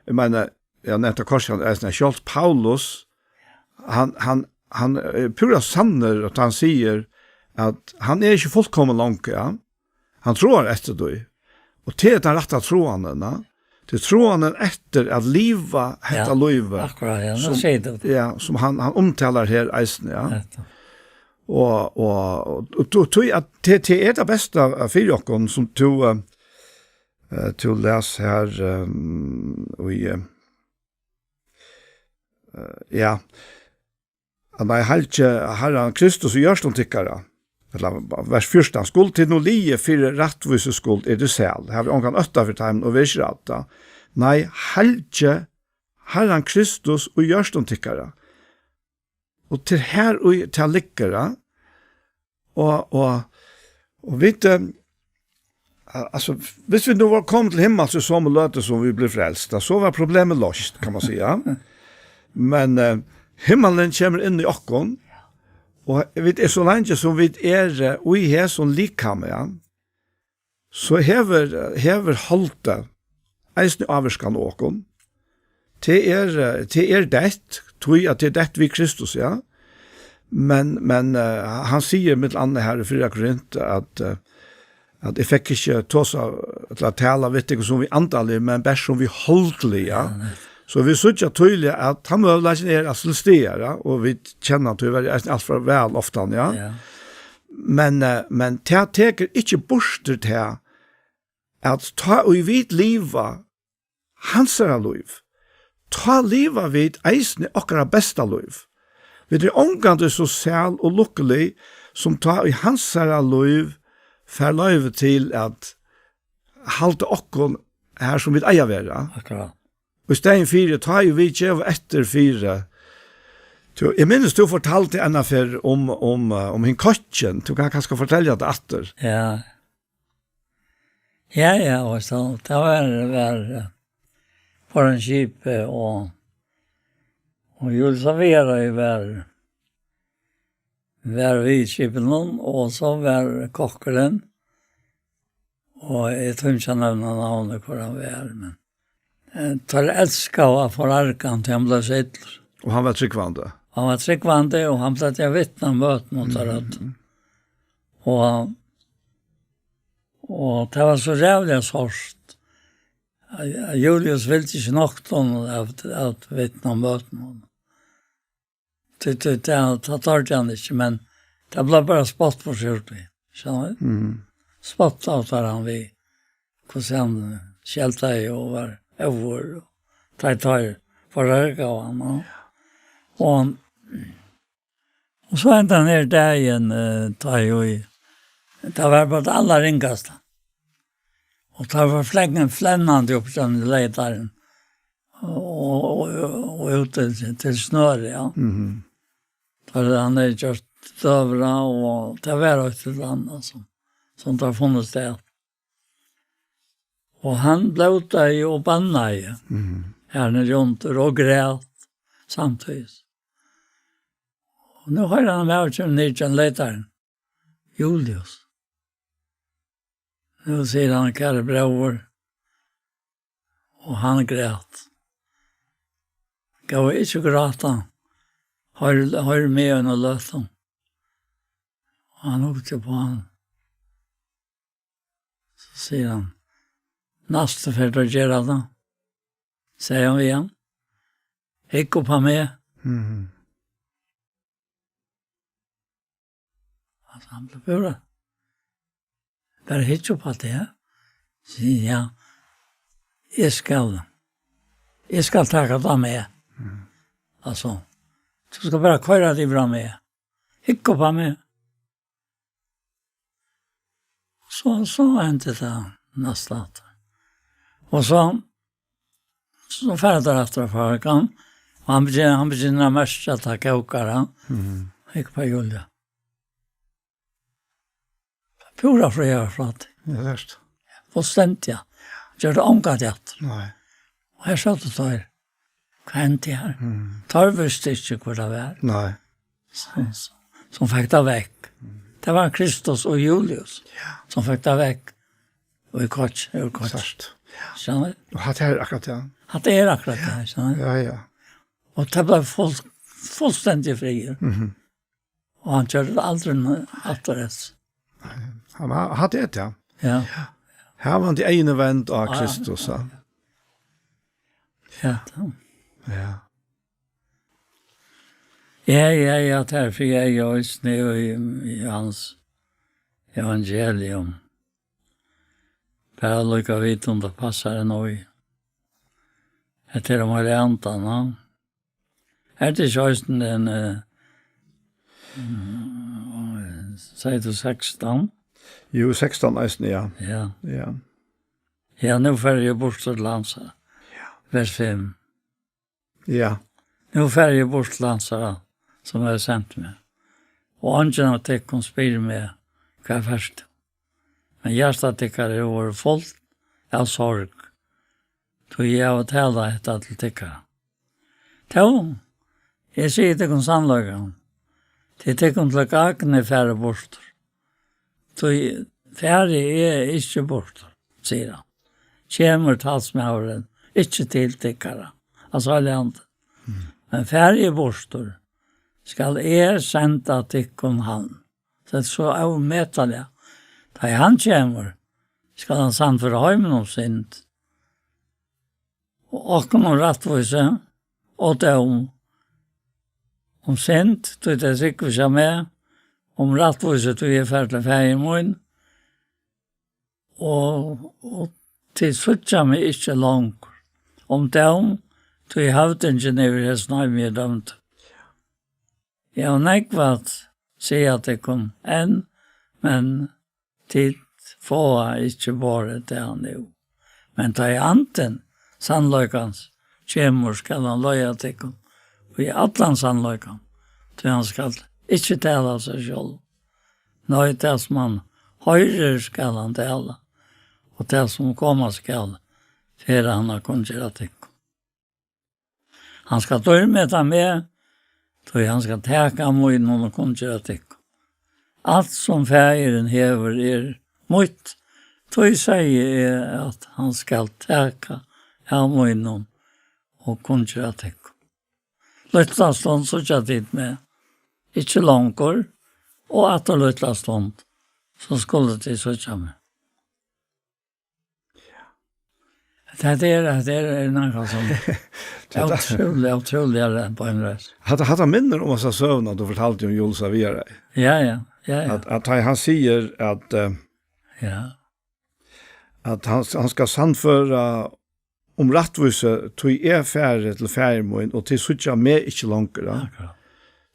Eg meini, eg nevndi kortini eisini, at sjálvt Paulus, hann, hann, hann er púra sannur, at hann sigur at hann er ikki fullkomin longur, ja. Hann tráar eftir tí. Og tað er tann rætta tráan, ja. Tað er tráan eftir at liva hetta, ja, lívið, akkurát, ja, nú sum, sigur tú tað, ja, sum hann, hann umtalar her eisini, ja. Nettupp. Og, og, og, og tú, tú, at tað, tað er tað besta fyri okkum, sum tú, eh, eh, tú les her, eh, í, eh, eh, ja. At nei, halgið Harran Kristus í hjørtum tykkara. Ella vers fjúrtan: Skulu tit nú liðið fyri rættvísu skuld, eru tit sæl. Havið ongan ótta fyri teimum og verið ikki rædd. Nei, halgið Harran Kristus í hjørtum tykkara. Og til her í tað liggur, ja. Og, og, og vit, eh, al-, altso, viss vit nú vóru komin til himmals í somu løtu sum vit blivu frelst, so var problemið loyst, kann man siga. Men, eh, himmalin kemur inn í okkum, og vit eru, so leingi sum vit eru, eh, í hesum likami, ja, so hevur, hevur holdið eisini ávirkan á okkum. Tað er, eh, tað er deytt, tí at tað er deytt við Kristus, ja. Men, men, eh, hann sigur millum annað her í fyrra Korint, at, eh, at eg fekk ikki tosa til at tala við tykkum sum við andaliga, men bara sum við holdliga. Ja, nei. So vit síggja týðiliga, at tann møguleikin er, at til staðar, ja, og vit kenna tíverri eisini alt for væl ofta, ja. Ja. Men, eh, men tað tekur ikki burtur tað, at tá ið vit liva hansara lív, tá liva vit eisini okkara besta lív. Vit eru ongantíð so sæl og lukkulig, sum tá ið hansara lív fær loyvi til at halda okkum har, sum vit eiga at vera. Akkurát. Og í staðin fyri, tá ið vit geva eftir fyri. Tú, eg minnist, tú fortaldi eina ferð um, um, eh, um hin kokkin. Tú kann kanska fortelja tað aftur. Ja. Ja, ja, og so, tað var, var, eh, foran skipið, og, og Julius og Vera var, var við skipinum, og so var kokkurin, og eg tími ikki at nevna navnið, hvør hann var, men, eh, teir elskaðu at forarga hann, tí hann bleiv so illur. Og hann var trúgvandi? Hann var trúgvandi, og hann plagdi at vitna um møtini og teir øll. Mhm. Og, og tað var so ræðuliga sárt. Julius vildi ikki nokta honum at, at vitna um møtini. Tí, tí, tað, tað tordi hann ikki, men tað bleiv bara spott og surt við, skilur tú? Mhm. Spottaðu teir hann við, hvussu hann skeldaði og var óður, og teir, teir forargaðu hann, og, og Og so hendan her dagin, eh, tá eg, tað var bara tað allarringasta. Og tað var flengan flennandi upp til leytaran. Og, og, og, og út til, til Snørið, ja. Mhm. Tá hann hevði gjørt døgurða, og tað var eitt ella annað sum, sum tað funnu stað. Og hann blótaði og bannaði, mhm, her niðri undir og græt samtíðis. Og nú hoyrir hann, maður kemur niður gjøgnum leytaran. Julius. Nú sigur hann: "Kæri bróðir." Og hann græt. "Góði, ikki gráta. Hoyr, hoyr meg eina løtu." Og hann hugdi upp á hann. So sigur hann: "Næstu ferð tú ger tað," segði hann við hann, "hygg upp á meg." Mhm. Altso, hann bleiv púra. "Bara hygg upp á teg." Sigur: "Ja, eg skal, eg skal taka tað á meg." Mhm. Altso, tú skalt bara koyra tað yvir á meg. Hygg upp á meg. So, so hendi tað næsta aftur. Og so, so fara teir aftur á fargan, og hann begynner, hann begynner at merkja, at tað kókar, ja. Mhm. Hygg upp á Julius. Púra fríur frá tí. Ja, tað er tað. Fullstendiga. Gjørdi ongantíð aftur. Nei. Og her sótu teir. Hvat hendi her? Mm. Teir vistu ikki, hvør tað var. Nei. Sum, sum, sum fekk tað vekk. Mm. Tað var Kristus og Julius, ja, sum fekk tað vekk. Og í kott, og í kott. Sært. Ja. Skilur tú? Og hatta er akkurát tað. Hatta er akkurát tað, skilur tú? Ja, ja. Og tað bleiv full-, fullstendig friður. Mhm. Og hann gjørdi tað aldri n-, aftur eftir. Hann var, hatta er tað. Ja. Havandi eyguni vend á Kristus, ja. Ja, tað. Ja. Ja, ja, ja, tað er fyri eg eisini í, í hans evangelium. Bara líka vita um tað passar enn í. Hetta er um Heilaga Andan, ja. Er tað ikki eisini ein, eh, mm, sigur tú sekstan? Jú, sekstan eisini, ja. Ja. Ja. Ja, nú fari eg burtur til hansara. Ja. Vers fimm. Ja. Nú fari eg burtur til hansara, sum hevur sent meg. Og eingin av tykkum spyr meg: "Hvar fert tú?" Men hjarta tykkara hevur verið fult av sorg, tí eg havi talað hetta til tykkara. Tó, eg sigi tykkum sannleikan, tað er tykkum til gagn, eg fari burtur. Tí fari eg ikki burtur, sigur hann, kemur talsmaðurin ikki til tykkara, altso Heilagi Andin. Mm. Men fari eg burtur, skal eg senda tykkum hann. Tað er so ómetaliga. Tá ið hann kemur, skal hann sannføra heimin um synd. Og okkum um rættvísi og dóm. Um synd, tí tey trúgva ikki á meg, um rættvísi, tí eg fari til Faðir mín, og, og tit síggja meg ikki longur. Um dóm, tí høvdingin yvir hesum heimi er dømdur. Eg havi nógv at siga tykkum enn, men tit fáa ikki borið tað nú. Men tá ið Andin sannleikans kemur, skal hann leiða tykkum í allan sannleikan, tí hann skal ikki tala av sær sjálvum. Nei, tað sum hann hoyrir, skal hann tala, og tað sum koma skal, fer hann at kunngera tykkum. Hann skal dýrmeta meg, tí hann skal taka av mínum og kunngera tykkum. Alt sum Faðirin hevur er mítt, tí sigi eg, at hann skal taka av mínum og kunngera tykkum. Lítla stund síggja tit meg ikki longur, og aftur lítla stund, so skulu tit síggja meg. Tað er, tað er nakað sum er ótrúliga, ótrúliga beinleiðis. Hatta, hatta minnir um hasa søguna, tú fortaldi um Julius av Viðareiði. Ja, ja, ja, ja. At, at hann, hann sigur at, eh, ja, at hann, hann skal sannføra um rættvísi, tí eg fari til Faðir mín, og tit síggja meg ikki longur, ja. Akkurát.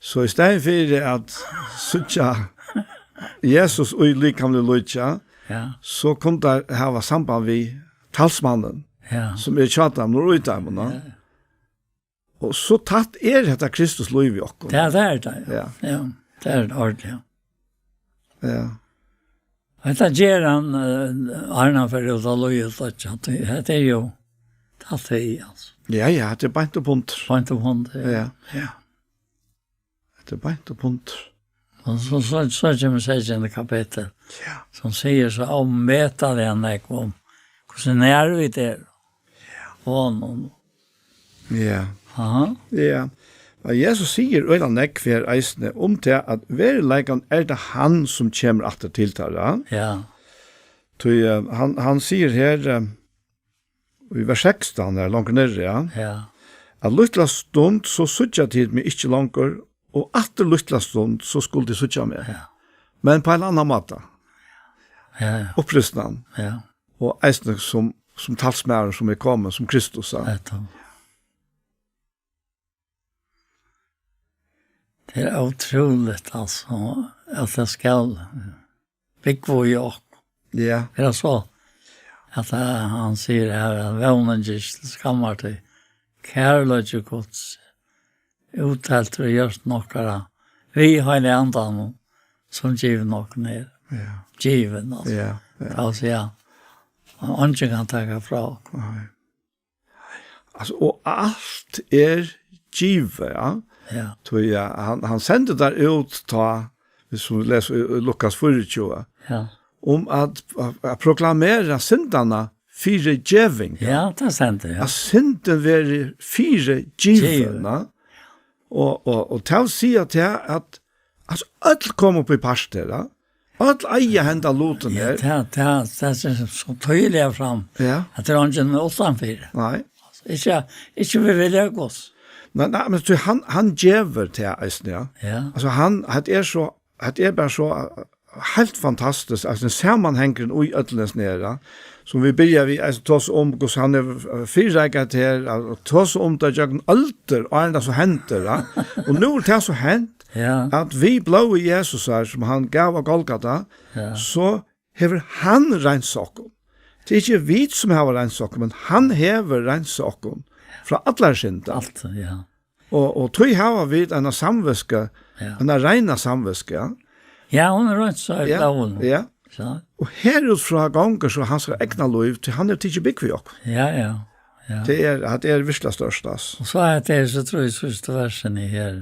So í staðin fyri at síggja Jesus í likamligum líki, ja, so kunnu teir hava samband við talsmannin, ja, sum er hjá teimum og í teimum, ja. Ja. Og so tætt er hetta Kristus lív í okkum. Ja, tað er tað, ja. Ja. Ja, tað er tað ordiliga. Ja. Hetta ger hann, eh, áðrenn hann fer út á lív og døgg. Hetta er jú tað, altso. Ja, ja, tað er beint upp undir. Beint upp undir, ja. Ja, ja. Hetta er beint upp undir. Og so, so, so kemur sekstanda kapittul, ja, sum sigur so ómetaliga nógv um hvussu nær vit eru honum. Ja. Aha. Ja. Men Jesus sigur øgiliga nógv her eisini um tað, at veruleikan er tað hann, sum kemur aftur til teirra. Ja. Tí, eh, hann, hann sigur her, eh, í vers sekstan, her longur niðri, ja. Ja. At lítla stund, so síggja tit meg ikki longur, og aftur lítla stund, so skulu tit síggja meg. Ja. Men á ein annan máta. Ja, ja. Uppreistan. Ja. Og eisini sum, sum talsmaður, sum er komin, sum Kristus, ja. Hetta. Tað er ótrúligt, altso, at tað skal búgva í okkum. Ja. Er tað so? At, eh, hann sigur her, at vónin ger ikki til skammar, tí kærleiki Guds útteltur í hjørtum okkara, við Heilaga Andanum, sum givin okkum er. Ja. Givin, altso. Ja, ja. Tað vil siga, eingin kann taka frá okkum. Nei. Altso, og alt er givið, ja. Ja. Tí, ja, hann, hann sendi teir út tá, hvis vit lesa í, í Lukas fýraogtjúgu, ja, um at, at, at proklamera syndanna fyrigeving, ja. Ja, tað sendi, ja. At syndin verður fyrigivin, givin, ja. Og, og, og tað vil siga tað at, altso, øll koma upp í part her, ja. Øll eiga henda lutin her. Ja, tað, tað, tað er so týðiliga fram, ja, at tað er eingin uttanfyri. Nei. Altso, ikki, ikki við vilja Guds. Nei, nei, men tí hann, hann gevur tað eisini, ja. Ja. Altso, hann, hetta er so, hetta er bara so, eh, heilt fantastiskt, altso, samanhangurin í øllum hesum her, ja. Sum vit byrja við, altso, tosa um, hvussu hann hevur, eh, fyrireikað her, og tosa um tað gjøgnum øldir, áðrenn tað so hendir, ja. Og nú er tað so hent, ja, at við blóði Jesusar, sum hann gav á Golgata, ja, so hevur hann reinsað okkum. Tað er ikki vit, sum hava reinsað okkum, men hann hevur reinsað okkum frá allari synd. Alt, ja. Og, og tí hava vit eina samvitsku, ja, eina reina samvitsku, ja. Ja, hon er reinsað í, ja, blóðinum. Ja. So. Og her út frá gongur so hansara egna lív, tí hann hevur tikið búgv í okkum. Ja, ja, ja. Tað er, tað er virkuliga stórt, altso. Og so er tað, so trúgvi eg, síðsta versið her.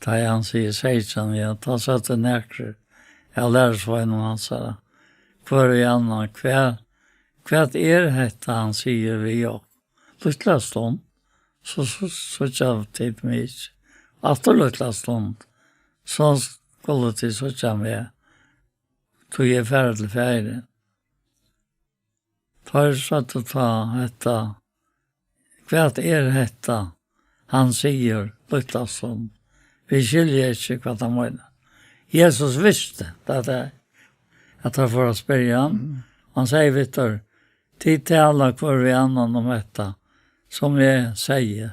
Tá ið hann sigur seytjan, ja, tá søgdu nakrir av lærisveinum hansara, hvør við annan: Hvat, hvat er hetta, hann sigur við okkum? Lítla stund, so, so, so síggja tit meg ikki, aftur lítla stund, so skulu tit síggja meg, tí eg fari til Faðirin." Teir søgdu tá hetta: "Hvat er hetta, hann sigur, lítla stund? Vit skilja ikki, hvat hann meinar." Jesus visti, at tað, at teir fóru at spyrja hann. Mm. Hann segði við teir: "Tit tala hvør við annan um hetta, sum eg segði: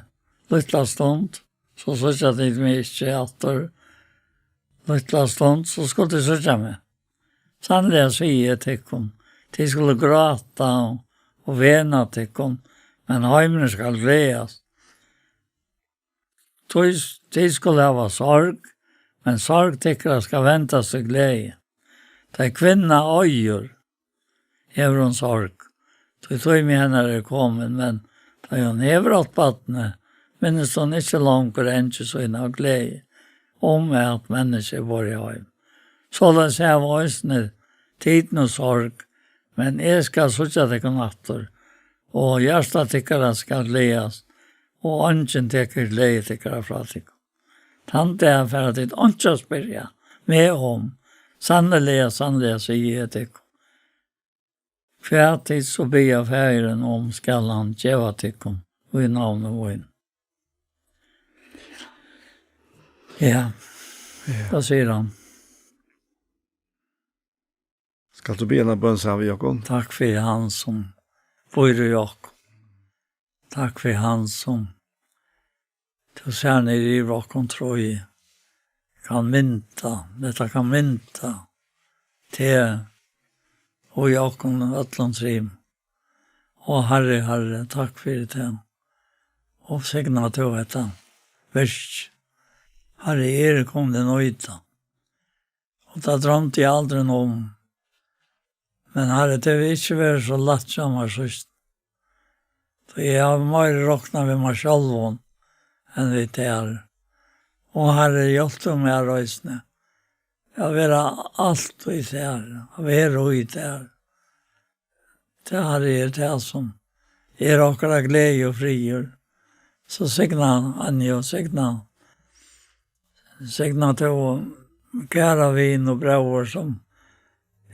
Lítla stund, so síggja tit meg ikki aftur. Lítla stund, so skulu tit síggja meg. Sanniliga sigi eg tykkum, tit skulu gráta og, og vena tykkum, men heimurin skal gleðast. Tí, tit skulu hava sorg, men sorg tykkara skal vendast í gleði. Tá ið kvinna eigur, hevur hon sorg, tí tími hennara er komin, men tá ið hon hevur átt barnið, minnist hon ikki longur einki sína av gleði, um at menniskja er borið heim. Soleiðis hava eisini tit nú sorg, men eg skal síggja tykkum aftur, og hjarta tykkara skal gleðast, og eingin tekur gleði tykkara frá tykkum. Tann dag fara tit einki at spyrja meg um. Sanniliga, sanniliga, sigi eg tykkum, hvat tit so biðja Faðirin um, skal hann geva tykkum í navni mínum." Ja, ja. Tað sigur hann. Skalt tú biðja eina bøn saman við okkum? Takk fyri hann sum býr í okkum. Takk fyri hann sum tú sær niður yvir okkum, trúgvi eg, kann mynda, hetta kann mynda teg og í okkum øllum trimum. Ó, Harri, Harri, takk fyri tað. Og signa tú hetta virk. Harri, eg eri komin til nýta. Og tað droymdi eg aldrin um. Men Harri, tað hevur ikki verið so lætt hjá mær síðst. Tí eg havi meira roknað við mær sjálvum enn við tær. Og Harri, hjálp tú mær eisini at vera altíð tær, at vera í tær. Tað, Harri, er tað, sum er okkara gleði og friður. So signa Anju, og signa, signa tú, kæra vin og bróður, sum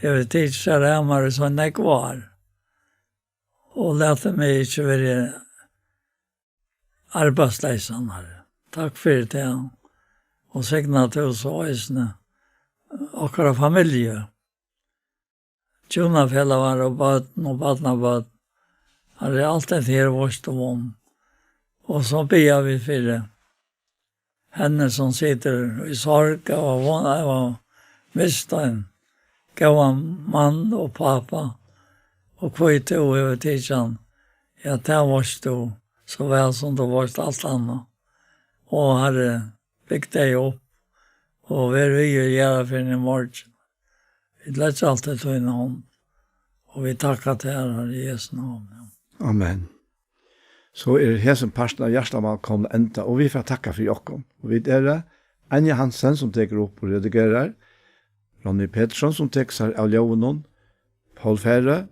hevur tikið sær av mær í so nógv ár. Og latið meg ikki vera arbeiðsleysur, Harri. Takk fyri tað. Og signa tú so eisini okkara familju. Hjúnafelagar og børn og barnabørn. Harri, alt hetta her veitst tú um. Og so biðja vit fyri henni, sum situr í sorg av at von-, av at mist ein góðan mann og pápa, og hví tú hevur tikið hann. Ja, tað veitst tú, so væl sum tú veitst alt annað. Og Harri, bygg tey upp, og ver við í jarðarferðini í morgin. Vit leggja alt í tína hond, og vit takka tær, Harri, í Jesu navni. Amen. So er hesin parturin av Hjartamál komin at enda, og vit fara at takka fyri okkum. Og vit eru Anja Hansen, sum tekur upp og redigerar, Ronny Petersson, sum tekur sær av ljóðinum, Poul Færø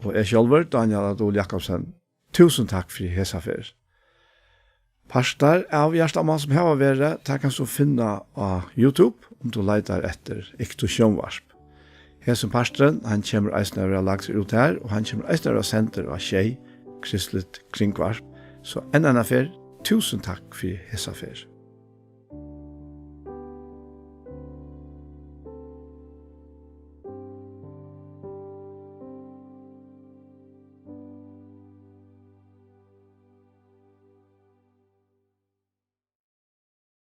og eg sjálvur, Dánjal Adol Jakobsen. Túsund takk fyri hesa ferð. Partar av Hjartamál sum hava verið, tær kanst tú finna á YouTube, um tú leitar eftir Iktu Sjónvarp. Hesin parturin, hann kemur eisini at vera lagdur út har, og hann kemur eisini at vera sendur á Sjey, Kristligt Kringvarp. So enn eina ferð, túsund takk fyri hesa ferð.